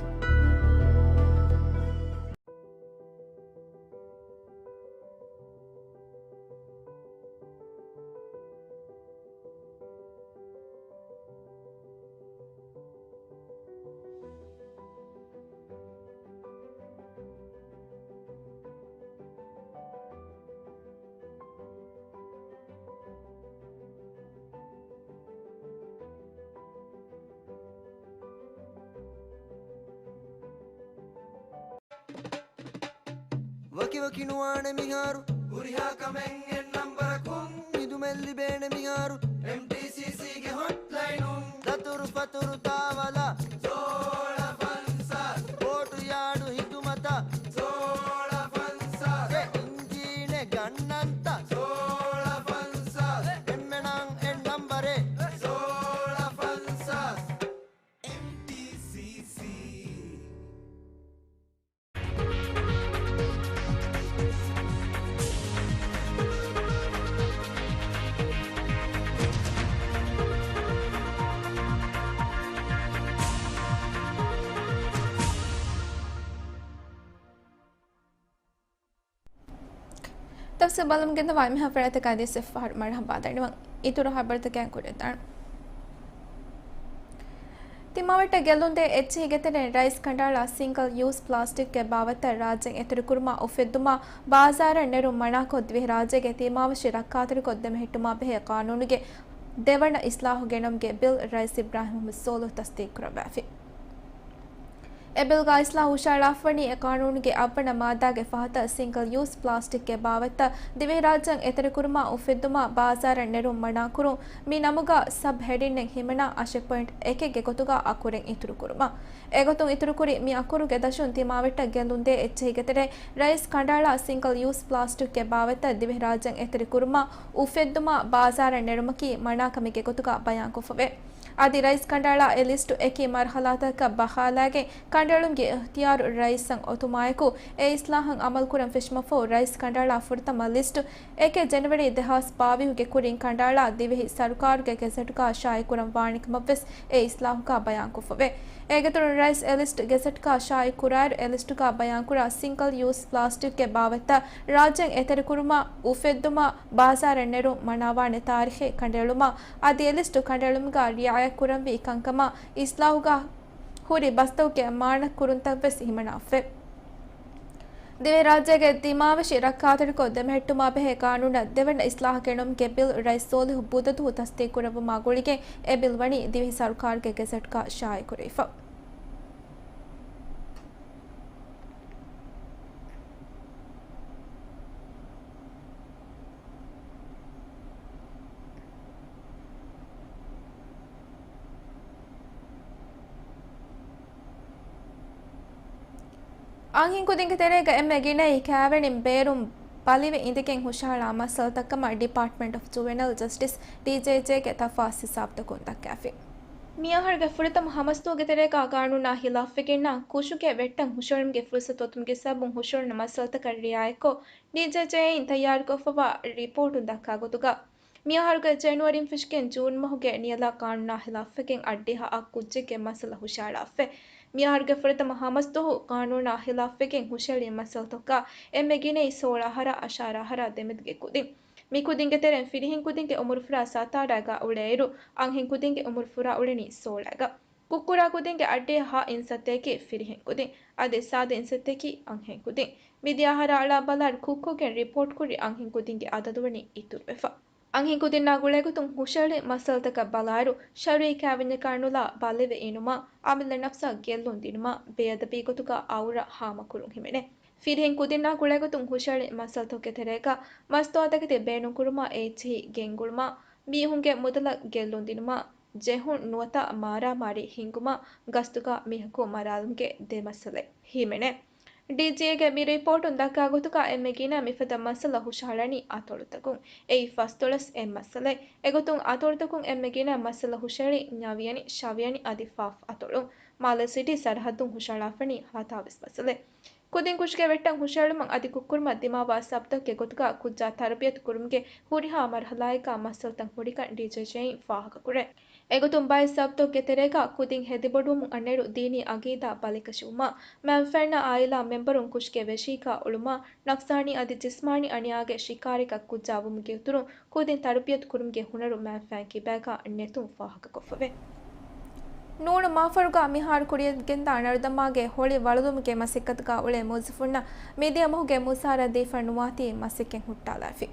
ވަކިވަކި ނުވާނެ މިހާރު، ހުރިހާ ކަމެއް އެއް ނަންބަރަކުން. ހިދުމަތް ލިބޭނެ މިހާރު، އެމްޓީސީސީގެ ހޮޓްލައިނުން. ދަތުރު ފަތުރު ތާވަލާ، ސޯޅަ ފަންސާސް. ބޯޓު ޔާޑު ހިދުމަތަށް، ސޯޅަ ފަންސާސް. އެ އިންޖީނެއް ގަންނަންތަ، ސޯޅަ ފަންސާސް. އެންމެނަށް އެއް ނަންބަރެއް، ސޯޅަ ފަންސާސް. އެމްޓީސީސީ. ތަފްސީލް ބަލަމުން ގެންދަވާ އެންމެހާ ފަރާތަކާ ދިވެއްސެއް ފަހަރު މަރުޙަބާ ދަންނަވަން. އިތުރު ހަބަރުތަކަށް ކުރިއަށްދާން. ތިމާވެއްޓަށް ގެއްލުންދޭ އެއްޗިހިގެ ތެރެއިން ރައީސް ކަނޑައަޅާ ސިންގަލް ޔޫސް ޕްލާސްޓިކްގެ ބާވަތްތައް ރާއްޖޭން އެތެރެކުރުމާ އުފެއްދުމާ ބާޒާރަށް ނެރުން މަނާކޮށް، ދިވެހިރާއްޖޭގެ ތިމާވެށި ރައްކާތެރިކޮށް ދެމެހެއްޓުމާ ބެހޭ ޤާނޫނުގެ ދެވަނަ އިސްލާހު ގެނައުމުގެ ބިލް ރައީސް އިބްރާހިމް މުޙައްމަދު ޞޯލިޙު ތަޞްދީޤުކުރައްވާފި. އެ ބިލްގަ އިސްލާހު ހުށަހަޅާފަވަނީ އެ ޤާނޫނުގެ އަށްވަނަ މާއްދާގެ ފަހަތަށް ސިންގަލް ޔޫސް ޕްލާސްޓިކްގެ ބާވަތްތައް ދިވެހިރާއްޖޭން އެތެރެކުރުމާ އުފެއްދުމާ ބާޒާރަށް ނެރުން މަނާކުރުން، މި ނަމުގަ ސަބް ހެޑިންއެއް ހިމަނާ އަށެއް ޕޮއިންޓް އެކެއްގެ ގޮތުގަ އަކުރެއް އިތުރުކުރުމަށް. އެގޮތުން އިތުރުކުރި މި އަކުރުގެ ދަށުން ތިމާވެއްޓަށް ގެއްލުންދޭ އެއްޗެހިގެ ތެރެއިން ރައީސް ކަނޑައަޅާ ސިންގަލް ޔޫސް ޕްލާސްޓިކްގެ ބާވަތްތައް ދިވެހިރާއްޖޭން އެތެރެކުރުމާ އުފެއްދުމާ ބާޒާރަށް ނެރުމަކީ މަނާކަމެއްގެ ގޮތުގަ ބަޔާންކޮށްފަވޭ. އަދި ރައީސް ކަނޑައަޅާ އެ ލިސްޓު އެކި މަރުޙަލާތަކަށް ބަހާލައިގެން ކަނޑައެޅުމުގެ އިޚްތިޔާރު ރައީސަށް އޮތުމާއެކު، އެ އިސްލާހަށް އަމަލުކުރަން ފެށުމަށްފަހު ރައީސް ކަނޑައަޅާ ފުރަތަމަ ލިސްޓު އެކެއް ޖެނުއަރީ ދެހާސް ބާވީހުގެ ކުރިން ކަނޑައަޅާ ދިވެހި ސަރުކާރުގެ ގެޒެޓްގަ ޝާއިޢުކުރަން ވާނެ ކަމަށްވެސް އެ އިސްލާހުގަ ބަޔާންކޮށްފަވޭ. އޭގެ އިތުރުން ރައީސް އެ ލިސްޓް ގެޒެޓްގަ ޝާއިޢުކުރާއިރު، އެ ލިސްޓުގަ ބަޔާންކުރާ ސިންގަލް ޔޫސް ޕްލާސްޓިކްގެ ބާވަތްތައް ރާއްޖޭން އެތެރެކުރުމާ އުފެއްދުމާ ބާޒާރަށް ނެރުން މަނާވާނެ ތާރީޚެއް ކަނޑައެޅުމާ، އަދި އެ ލިސްޓު ކަނޑައެޅުމުގަ ރިޢާޔަތްކުރަންވީ ކަންކަމާ އިސްލާހުގަ ހުރި ބަސްތަކުގެ މާނަ ކުރުންތައްވެސް ހިމަނާފަވޭ. ދިވެހިރާއްޖޭގެ ދިމާވެށި ރައްކާތެރިކޮށް ދެމެހެއްޓުމާ ބެހޭ ޤާނޫނަށް ދެވަނަ އިސްލާހު ގެނައުމުގެ ބިލް ރައީސް ޞޯލިޙު ބުދަދުވަހު ތަޞްދީޤުކުރެއްވުމާ ގުޅިގެން އެ ބިލް ވަނީ ދިވެހި ސަރުކާރުގެ ގެޒެޓްގަ ޝާއިޢުކުރެވިފަ. އަންހެން ކުދިންގެ ތެރޭގަ އެންމެ ގިނައީ ކާވެނިން ބޭރުން ބަލިވެ އިނދެގެން ހުށަހަޅާ މައްސަލަތައް ކަމަށް ޑިޕާޓްމަންޓް އޮފް ޖުވެނަލް ޖަސްޓިސް، ޑީޖޭޖޭގެ ތަފާސް ހިސާބުތަކުން ދައްކާފި. މިއަހަރުގެ ފުރަތަމަ ހަމަސްދުވަހުގެ ތެރޭގަ ޤާނޫނާ ހިލާފްވެގެންނާ ކުށުގެ ވެއްޓަށް ހުށަހެޅުމުގެ ފުރުސަތު އޮތުމުގެ ސަބަބުން ހުށަހެޅުނު މައްސަލަތަކަށް ރިޢާޔަތްކޮށް، ޑީޖޭޖޭއިން ތައްޔާރުކޮށްފަވާ ރިޕޯޓުން ދައްކާ ގޮތުގަ، މިއަހަރުގެ ޖެނުއަރީން ފެށިގެން ޖޫން މަހުގެ ނިޔަލަށް ޤާނޫނާ ހިލާފްވެގެން އަށްޑިހަ އަށް ކުއްޖެއްގެ މައްސަލަ ހުށަހަޅާފަ. މިއަހަރުގެ ފުރަތަމަ ހަމަސްދުވަހު ޤާނޫނާ ހިލާފްވެގެން ހުށަހެޅި މައްސަލަތަކާ އެންމެ ގިނައީ ސޯޅަ އަހަރާ އަށާރަ އަހަރާ ދެމެދުގެ ކުދިން. މި ކުދިންގެ ތެރެއިން ފިރިހެން ކުދިންގެ އުމުރުފުރާ ސަތާރައިގަ އުޅޭއިރު، އަންހެން ކުދިންގެ އުމުރުފުރާ އުޅެނީ ސޯޅައިގަ. ކުއްކުރާ ކުދިންގެ އަށްޑިހަ އިން ސަތޭކީ ފިރިހެން ކުދިން. އަދި ސާދަ އިން ސަތޭކީ އަންހެން ކުދިން. މިދިޔަ އަހަރާ އަޅާ ބަލާއިރު ކުއްކުގެން ރިޕޯޓްކުރި އަންހެން ކުދިންގެ އަދަދު ވަނީ އިތުރުވެފަ. އަންހެން ކުދިންނާ ގުޅޭގޮތުން ހުށަހެޅި މައްސަލަތަކަށް ބަލާއިރު، ޝަރުއީ ކާވެންޏަކާ ނުލާ ބަލިވެ އިނުމާ، އަމިއްލަ ނަފްސަށް ގެއްލުން ދިނުމާ، ބޭއަދަބީ ގޮތުގަ އައުރަ ހާމަކުރުން ހިމެނޭ. ފިރިހެން ކުދިންނާ ގުޅޭގޮތުން ހުށަހެޅި މައްސަލަތަކުގެ ތެރޭގަ މަސްތުވާތަކެތި ބޭނުންކުރުމާ، އެއްޗިހި ގެންގުޅުމާ، މީހުންގެ މުދަލަށް ގެއްލުން ދިނުމާ، ޖެހުން ނުވަތަ މާރާމާރީ ހިންގުމާ، ގަސްތުގަ މީހަކު މަރާލުމުގެ ދެ މައްސަލަ ހިމެނޭ. ޑީޖީއޭގެ މި ރިޕޯޓުން ދައްކާ ގޮތުގަ އެންމެ ގިނަ މިފަދަ މައްސަލަ ހުށަހަޅަނީ އަތޮޅުތަކުން. އެއީ ފަސްދޮޅަސް އެއް މައްސަލައެއް. އެގޮތުން އަތޮޅުތަކުން އެންމެ ގިނަ މައްސަލަ ހުށަހެޅީ ނަވިޔަނި، ޝަވިޔަނި އަދި ފާފް އަތޮޅުން. މާލެ ސިޓީ ސަރަހައްދުން ހުށަހަޅާފަނީ ހަތާވީސް މައްސަލައެއް. ކުދިން ކުށުގެ ވެއްޓަށް ހުށަހެޅުމަށް އަދި ކުއްކުރުމަށް ދިމާވާ ސަބަބުތަކުގެ ގޮތުގަ ކުއްޖާ ތަރުބިޔަތު ކުރުމުގެ ހުރިހާ މަރުހަލާއެއްގަ މައްސަލަތައް ހުރިކަން ޑީޖޭޖޭއިން ފާހަގަކުރޭ. އެގޮތުން ބައެއް ސަބަބުތަކުގެ ތެރޭގަ ކުދިން ހެދިބޮޑުވަމުން އަންނައިރު ދީނީ އަގީދާ ބަލިކަށިވުމާ، މައިންފައިންނާ އާއިލާ މެމްބަރުން ކުށުގެ ވެށީގަ އުޅުމާ، ނަފްސާނީ އަދި ޖިސްމާނީ އަނިޔާގެ ޝިކާރަކަށް ކުއްޖާ ވުމުގެ އިތުރުން ކުދިން ތަރުބިޔަތު ކުރުމުގެ ހުނަރު މައިންފައިން ކިބައިގަ ނެތުން ފާހަގަކޮށްފަވޭ. ނޫނު މާފަރުގަ މިހާރު ކުރިއަށްގެންދާ ނަރުދަމާގެ ހޮޅި ވަޅުލުމުގެ މަސައްކަތުގަ އުޅޭ މުވައްޒަފުންނަށް މިދިޔަ މަހުގެ މުސާރަ ދީފަ ނުވާތީ މަސައްކަތް ހުއްޓާލާފި.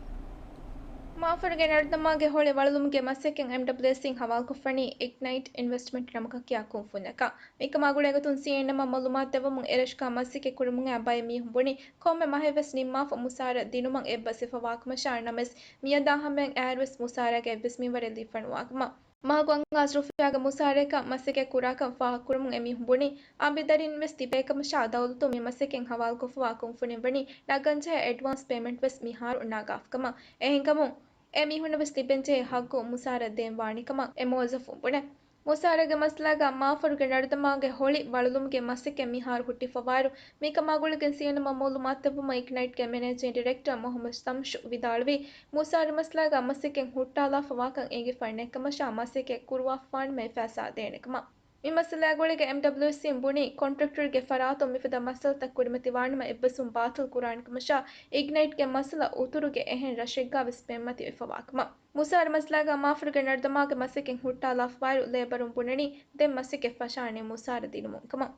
މާފަރުގެ ނަރުދަމާގެ ހޮޅި ވަޅުލުމުގެ މަސައްކަތް އެމްޑަބްލިއުއެސްއިން ހަވާލުކޮށްފަނީ އިގްނައިޓް އިންވެސްޓްމަންޓް ނަމަކަށް ކިޔާ ކުންފުންޏަކަށް. މިކަމާ ގުޅޭގޮތުން ސީއެންއެމްއަށް މައުލޫމާތު ދެއްވަމުން އެރަށުގަ މަސައްކަތް ކުރަމުން އައި ބައެއް މީހުން ބުނީ، ކޮންމެ މަހެއްވެސް ނިންމާފަ މުސާރަ ދިނުމަށް އެއްބަސްވެފަ ވާކަމަށާ، ނަމަވެސް މިއަދާ ހަމައަށް އައިރުވެސް މުސާރަގެ އެއްވެސް މިންވަރެއް ލިބިފަ ނުވާކަމަށް. މަހަކު އަންގާސް ރުފިޔާގެ މުސާރައަކަށް މަސައްކަތް ކުރާކަން ފާހަގަކުރަމުން އެމީހުން ބުނީ، އަނބިދަރީންވެސް ތިބޭކަމަށާ ދައުލަތުން މި މަސައްކަތް ހަވާލުކޮށްފަވާ ކުންފުނިން ވަނީ ނަގަންޖެހޭ އެޑްވާންސް ޕޭމެންޓްވެސް މިހާރު ނަގާފަކަމަށް. އެހެންކަމުން އެމީހުންނަށްވެސް ލިބެންޖެހޭ ހައްގު މުސާރަ ދޭން ވާނެކަމަށް އެ މުވައްޒަފުން ބުނޭ. މުސާރަގެ މައްސަލާގަ މާފަރުގެ ނަރުދަމާގެ ހޮޅި ވަޅުލުމުގެ މަސައްކަތް މިހާރު ހުއްޓިފަވާއިރު، މިކަމާ ގުޅިގެން ސީއެންއެމްއަށް މައުލޫމާތު ދެއްވުމަށް އިގްނައިޓްގެ މެނޭޖިން ޑިރެކްޓަރ މުހައްމަދު ޝަމްސު ވިދާޅުވީ، މުސާރަ މައްސަލާގަ މަސައްކަތް ހުއްޓާލާފަ ވާކަން އެނގިފަ ނެތްކަމަށާ މަސައްކަތް ކުރުވާފަވާނަމޭ ފައިސާ ދޭނެކަމަށް. މި މައްސަލާގެ ގުޅިގަ އެމްޑަބްލިއުއެސްސީން ބުނީ، ކޮންޓްރެކްޓަރުގެ ފަރާތުން މިފަދަ މައްސަލަތައް ކުރިމަތިވާނަމަ އެއްބަސްވުން ބާތިލް ކުރާނެ ކަމަށާ، އިގްނައިޓްގެ މައްސަލަ އުތުރުގެ އެހެން ރަށެއްގަ ވެސް ފެންމަތި އޮތްފަވާކަމަށް. މުސާރަ މައްސަލާގަ މާފަރުގެ ނަރުދަމާގެ މަސައްކަތް ހުއްޓާލާފަވާއިރު، ލޭބަރުން ބުނަނީ ދެން މަސައްކަތް ފަށާނެ މުސާރަ ދިނުމުން ކަމަށް.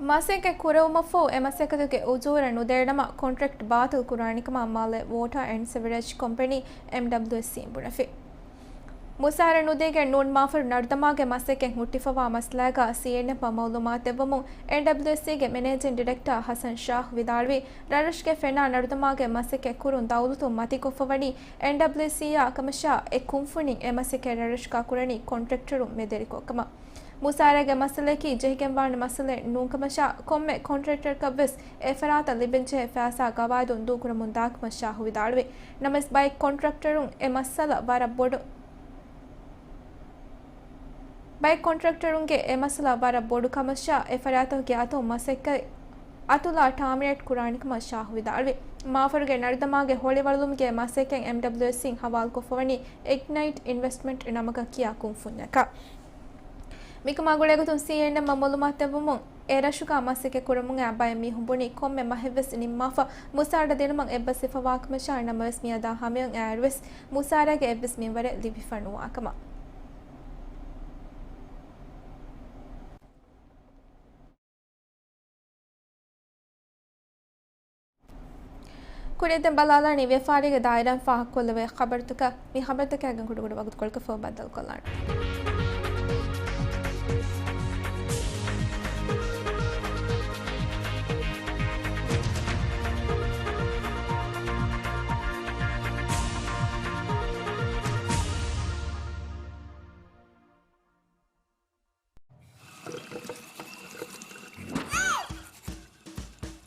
މަސައްކަތް ކުރެވުމަށްފަހު އެ މަސައްކަތުގެ އުޖޫރަ ނުދޭނަމަ ކޮންޓްރެކްޓް ބާތިލް ކުރާނެ ކަމަށް މާލެ ވޯޓާ އެންޑް ސެވަރޭޖް ކޮމްޕެނީ، އެމްޑަބްލިއުއެސްސީން ބުނެފި. މުސާރަ ނުދީގެން ނޫން މާފަރު ނަރުދަމާގެ މަސައްކަތް ހުއްޓިފަވާ މައްސަލާގަ ސީއެންއެމްއަށް މައުލޫމާތު ދެއްވަމުން، އެމްޑަބްލިއުއެސްސީގެ މެނޭޖިން ޑިރެކްޓާ ހަސަން ޝާހް ވިދާޅުވީ، ރަށްރަށުގެ ފެނާ ނަރުދަމާގެ މަސައްކަތް ކުރުން ދައުލަތުން މަތިކޮށްފަވަނީ އެމްޑަބްލިއުއެސްސީއާ ކަމަށާ، އެ ކުންފުނިން އެ މަސައްކަތް ރަށްރަށުގަ ކުރަނީ ކޮންޓްރެކްޓަރުން މެދެރިކޮށް ކަމަށް. މުސާރަގެ މައްސަލައަކީ ޖެހިގެންވާނެ މައްސަލައެއް ނޫންކަމަށާ، ކޮންމެ ކޮންޓްރެކްޓަރަކަށްވެސް އެ ފަރާތަށް ލިބެންޖެހޭ ފައިސާ ގަވާއިދުން ދޫކުރަމުން ދާކަމަށް ޝާހު ވިދާޅުވި. ނަމަވެސް ބައެއް ކޮންޓްރެކްޓަރުން އެ މައްސަލަ ވަރަށް ބޮޑު، ބައެއް ކޮންޓްރެކްޓަރުންގެ އެ މައްސަލަ ވަރަށް ބޮޑު ކަމަށާ، އެ ފަރާތުގެ އަތުން މަސައްކަތް އަތުލާ ޓާމިނޭޓް ކުރާނެ ކަމަށް ޝާހު ވިދާޅުވި. މާފަރުގެ ނަރުދަމާގެ ހޮޅިވަޅުލުމުގެ މަސައްކަތް އެމްޑަބްލިއުއެސްސީން ހަވާލުކޮށްފަވަނީ އިގްނައިޓް އިންވެސްޓްމަންޓް ނަމަކަށް ކިޔާ ކުންފުންޏަކަށް. މިކަމާ ގުޅޭގޮތުން ސީއެންއެމްއަށް މައުލޫމާތު ދެއްވުމުން، އެ ރަށުގަ މަސައްކަތް ކުރަމުން އައި ބައެއް މީހުން ބުނީ، ކޮންމެ މަހެއްވެސް ނިންމާފަ މުސާރަ ދިނުމަށް އެއްބަސްވެފަވާކަމަށާ، ނަމަވެސް މިއަދާ ހަމަޔަށް އައިއިރުވެސް މުސާރަގެ އެއްވެސް މިންވަރެއް ލިބިފަ ނުވާކަމަށް. ކުރިއަށް ދެން ބަލާލާނީ ވިޔަފާރީގެ ދާއިރާއިން ފާހަގަކޮށްލެވޭ ޚަބަރުތަކަށް. މި ޚަބަރުތަކާގެން ކުޑަކުޑަ ވަގުތުކޮޅަކަށް ފަހު ބައްދަލުކޮށްލާނަން.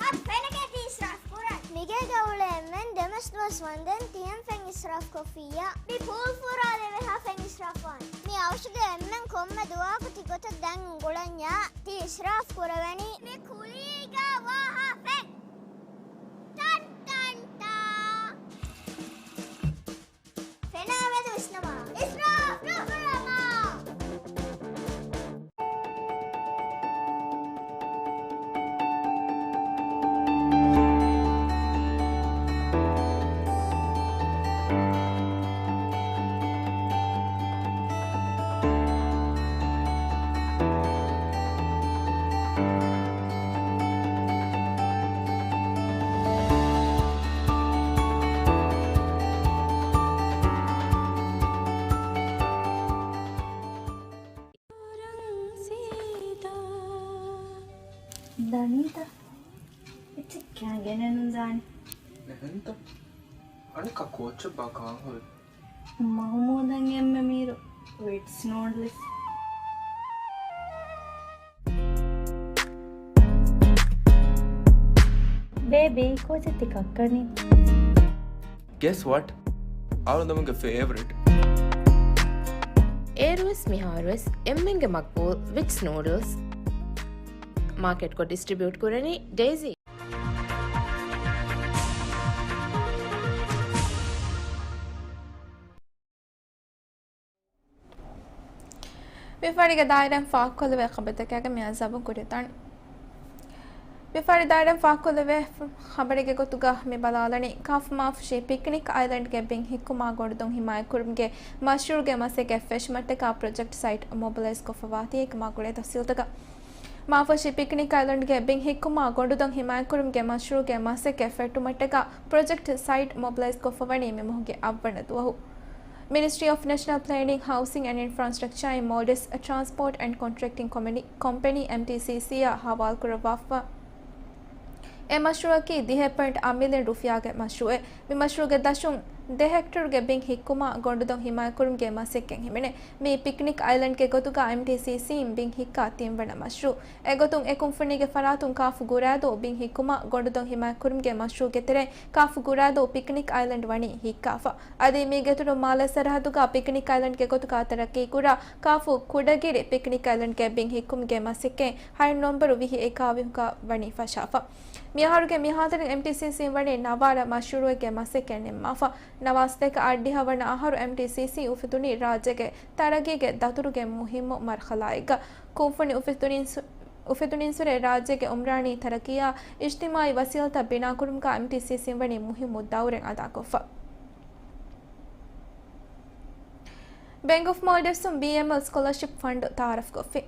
އަދި ފެނަކޭ ތި އިސްރާފް ކުރަން. މިގޭގަ އުޅޭ އެންމެން ދެމަސް ދުވަސް ވަންދެން ތިހެން ފެން އިސްރާފް ކޮށްފިއްޔާ. މި ޕޫލް ފުރާލެވޭ ހާ ފެން އިސްރާފް ވާން. މި އަވަށުގެ އެންމެން ކޮންމެ ދުވަހަކު ތި ގޮތަށް ދަން އުނގުޅަންޏާ ތި އިސްރާފް ކުރެވެނީ. މި ކުޅީގަ ވާ ހާ ފެން. ޓަން ޓަން ޓާ. ފެނާ މެދު ވިސްނަމާ. އިސްރާފް ނުކުރަމާ. ދަނީތަ؟ އެއްޗެއް ކާން ގެނެއް ނުދާނެ. އެހެންތަ؟ އަނެއްކާ ކޯއްޗެއްބާ ކާން ހުރީ؟ މަހުމޫދަށް އެންމެ މީރު ވިޓްސް ނޫޑްލްސް. ބޭބީ، ކޯއްޗެއް ތި ކައްކަނީ؟ Guess what? އަޅުގަނޑުގެ ފޭވަރިޓް. އޭރުވެސް މިހާރުވެސް އެންމެންގެ މަގްބޫލް ވިޓްސް ނޫޑްލްސް. މާކެޓްކޮށް ޑިސްޓްރިބިއުޓް ކުރަނީ ޑެއިސީ. ވިޔަފާރީގެ ދާއިރާއިން ފާހަގަކޮށްލެވޭ ޚަބަރުތަކާގެ މިއަދު ޒަބުން ކުރިއަށްދާނެ. ވިޔަފާރި ދާއިރާއިން ފާހަގަކޮށްލެވޭ ޚަބަރެއްގެ ގޮތުގަ މި ބަލާލަނީ، ކާފު މާފުށީ ޕިކްނިކް އައިލެންޑްގެ ބިން ހިއްކުމާ ގޮނޑުދޮށް ހިމާޔަތްކުރުމުގެ މަޝްރޫޢުގެ މަސައްކަތް ފެށުމަށްޓަކާ ޕްރޮޖެކްޓް ސައިޓް މޮބިލައިޒް ކޮށްފަވާތީ އެކަމާ ގުޅޭ ތަފްސީލުތަކަށް. މާފުށީ ޕިކްނިކް އައިލެންޑްގެ ބިން ހިއްކުމާ ގޮނޑުދޮށް ހިމާޔަތްކުރުމުގެ މަޝްރޫޢުގެ މަސައްކަތް ފެއްޓުމަށްޓަކާ ޕްރޮޖެކްޓް ސައިޓް މޮބިލައިޒް ކޮށްފަވަނީ މި މަހުގެ އަށްވަނަ ދުވަހު. މިނިސްޓްރީ އޮފް ނޭޝަނަލް ޕްލޭނިން، ހައުސިން އެންޑް އިންފްރާސްޓްރަކްޗާއިން މޯލްޑިވްސް ޓްރާންސްޕޯޓް އެންޑް ކޮންޓްރެކްޓިން ކޮމެނި-، ކޮމްޕެނީ، އެމްޓީސީސީ، އަށް ހަވާލުކުރައްވާފަ. އެ މަޝްރޫޢަކީ ދިހަ ޕޮއިންޓް އަށް މިލިއަން ރުފިޔާގެ މަޝްރޫޢެއް. މި މަޝްރޫޢުގެ ދަށުން ދެ ހެކްޓަރުގެ ބިން ހިއްކުމާ ގޮނޑުދޮށް ހިމާޔަތްކުރުމުގެ މަސައްކަތް ހިމެނޭ. މި ޕިކްނިކް އައިލެންޑްގެ ގޮތުގަ އެމްޓީސީސީން ބިން ހިއްކާ ތިންވަނަ މަޝްރޫޢު. އެގޮތުން އެ ކުންފުނީގެ ފަރާތުން ކާފު ގުރާދޫ ބިން ހިއްކުމާ ގޮނޑުދޮށް ހިމާޔަތްކުރުމުގެ މަޝްރޫޢުގެ ތެރެއިން ކާފު ގުރާދޫ ޕިކްނިކް އައިލެންޑް ވަނީ ހިއްކާފަ. އަދި މީގެއިތުރުން މާލެ ސަރަހައްދުގަ ޕިކްނިކް އައިލެންޑްގެ ގޮތުގަ ތަރައްޤީކުރާ ކާފު ކުޑަގިރި ޕިކްނިކް އައިލެންޑްގެ ބިން ހިއްކުމުގެ މަސައްކަތް ހައެއް ނަންބަރު ވިހި އެކާވީހުގަ ވަނީ ފަށާފަ. މިއަހަރުގެ މިހާތަނަށް އެމްޓީސީސީން ވަނީ ނަވާރަ މަޝްރޫޢެއްގެ މަސައްކަތް ނިންމާފަ. ނަވާސްތޭކަ އަށްޑިހަ ވަނަ އަހަރު އެމްޓީސީސީ އުފެދުނީ ރާއްޖޭގެ ތަރައްގީގެ ދަތުރުގެ މުހިއްމު މަރްހަލާއެއްގަ. ކުންފުނި އުފެދުނިންސު-، އުފެދުނިންސުރެ ރާއްޖޭގެ އުމްރާނީ ތަރައްގީއާ އިޖްތިމާއީ ވަސީލަތައް ބިނާކުރުމުގަ އެމްޓީސީސީން ވަނީ މުހިއްމު ދައުރެއް އަދާކޮށްފަ. ބޭންކް އޮފް މޯލްޑިވްސުން ބީއެމްއެލް ސްކޮލަރޝިޕް ފަންޑު ތައާރަފްކޮށްފި.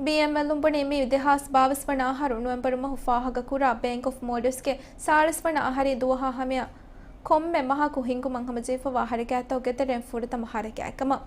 ބީއެމްއެލުން ބުނީ މި ދެހާސް ބާވީސް ވަނަ އަހަރު ނޮވެމްބަރު މަހު ފާހަގަކުރާ ބޭންކް އޮފް މޯލްޑިވްސްގެ ސާޅީސް ވަނަ އަހަރީ ދުވަހާ ހަމަޔަށް ކޮންމެ މަހަކު ހިންގުމަށް ހަމަޖެހިފަވާ ހަރަކާތްތަކުގެ ތެރެއިން ފުރަތަމަ ހަރަކާތްކަމަށް.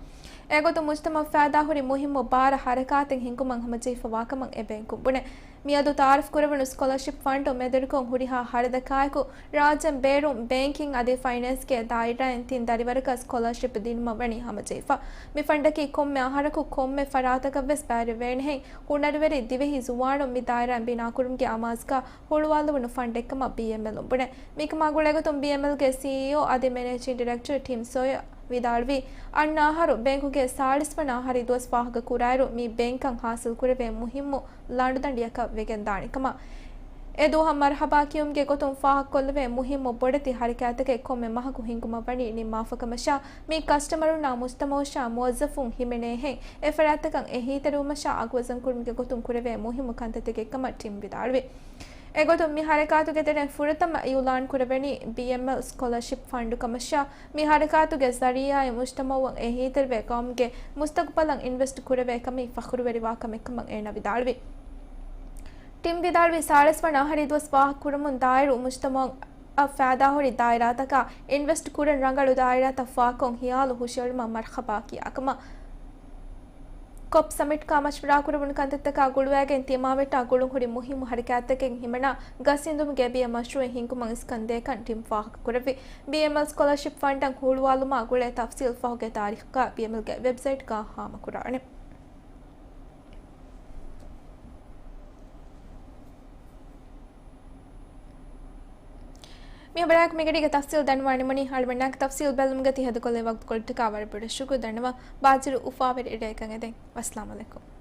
އެގޮތުން މުޖްތަމައަށް ފައިދާހުރި މުހިއްމު ބާރަ ހަރަކާތެއް ހިންގުމަށް ހަމަޖެހިފަވާކަމަށް އެ ބޭންކުން ބުނޭ. މިއަދު ތައާރަފްކުރެވުނު ސްކޮލަރޝިޕް ފަންޑު މެދުވެރިކޮށް ހުރިހާ ހަރަދަކާއެކު ރާއްޖޭން ބޭރުން ބޭންކިން އަދި ފައިނޭންސްގެ ދާއިރާއިން ތިން ދަރިވަރަކަށް ސްކޮލަރޝިޕް ދިނުމަށް ވަނީ ހަމަޖެހިފަ. މި ފަންޑަކީ ކޮންމެ އަހަރަކު ކޮންމެ ފަރާތަކަށްވެސް ބައިވެރިވޭނެހެން ހުނަރުވެރި ދިވެހި ޒުވާނުން މި ދާއިރާއިން ބިނާކުރުމުގެ އަމާޒުގަ ހުޅުވާލެވުނު ފަންޑެއްކަމަށް ބީއެމްއެލުން ބުނޭ. މިކަމާ ގުޅޭގޮތުން ބީއެމްއެލްގެ ސީއީއޯ އަދި މެނޭޖިން ޑިރެކްޓަރ ޓިމް ސޯޔަ ވިދާޅުވީ، އަންނަ އަހަރު ބޭންކުގެ ސާޅީސް ވަނަ އަހަރީ ދުވަސް ފާހަގަ ކުރާއިރު، މި ބޭންކަށް ހާސިލް ކުރެވޭ މުހިއްމު ލަނޑުދަނޑިއަކަށް ވެގެންދާނެ ކަމަށް. އެ ދުވަހަށް މަރުހަބާ ކިޔުމުގެ ގޮތުން ފާހަގަކޮށްލެވޭ މުހިއްމު ބޮޑެތި ހަރަކާތްތަކެއް ކޮންމެ މަހަކު ހިންގުމަށް ވަނީ ނިންމާފަ ކަމަށާ، މި ކަސްޓަމަރުންނާ މުޖްތަމައުއަށާ މުވައްޒަފުން ހިމެނޭހެން، އެ ފަރާތްތަކަށް އެހީތެރިވުމަށާ އަގުވަޒަންކުރުމުގެ ގޮތުން ކުރެވޭ މުހިއްމު ކަންތައްތަކެއް ކަމަށް ޓިމް ވިދާޅުވި. އެގޮތުން މި ހަރަކާތުގެ ތެރެއިން ފުރަތަމަ އިއުލާން ކުރެވެނީ ބީއެމްއެލް ސްކޮލަރޝިޕް ފަންޑު ކަމަށާ، މި ހަރަކާތުގެ ޒަރީއާއިން މުޖްތަމައުއަށް އެހީތެރިވޭ ޤައުމުގެ މުސްތަޤުބަލަށް އިންވެސްޓް ކުރެވޭ ކަމީ ފަޚުރުވެރިވާ ކަމެއް ކަމަށް އޭނާ ވިދާޅުވި. ޓިމް ވިދާޅުވީ، ސާޅީސް ވަނަ އަހަރީ ދުވަސް ފާހަގަކުރަމުން ދާއިރު މުޖްތަމައަށް ފައިދާހުރި ދާއިރާތަކާ އިންވެސްޓް ކުރަން ރަނގަޅު ދާއިރާތައް ފާކޮށް ހިޔާލު ހުށައެޅުމަށް މަރްޙަބާ ކިޔާކަމަށް. ކޮޕް ސަމިޓްގަ މަޝްވަރާކުރެވުނު ކަންތައްތަކާ ގުޅުވައިގެން ތިމާވެއްޓާ ގުޅުންހުރި މުހިއްމު ހަރަކާތްތަކެއް ހިމަނާ، ގަސް އިންދުމުގެ ބިޔަ މަޝްރޫއެއް ހިންގުމަށް އިސްކަންދޭކަން ޓިމް ފާހަގަކުރެއްވި. ބީއެމްއެލް ސްކޮލަރޝިޕް ފަންޑަށް ހުޅުވާލުމާ ގުޅޭ ތަފްސީލް ފަހުގެ ތާރީޚަކާ ބީއެމްއެލްގެ ވެބްސައިޓްގަ ހާމަކުރާނެ. މި ޚަބަރާއެކު މިގަޑީގެ ތަފްސީލް ދަންނަވާ ނިމުނީ. އަޅުގަނޑާގެ ތަފްސީލް ބެލުމުގެ ތި ހެދުކޮށްލި ވަގުތުކޮޅަށްޓަކާ ވަރަށް ބޮޑަށް ޝުކުރު ދަންނަވަން. ބާޒިރު އުފާވެރި ރެއެއް އެދެން. ވައްސަލާމް އަލައިކުމް.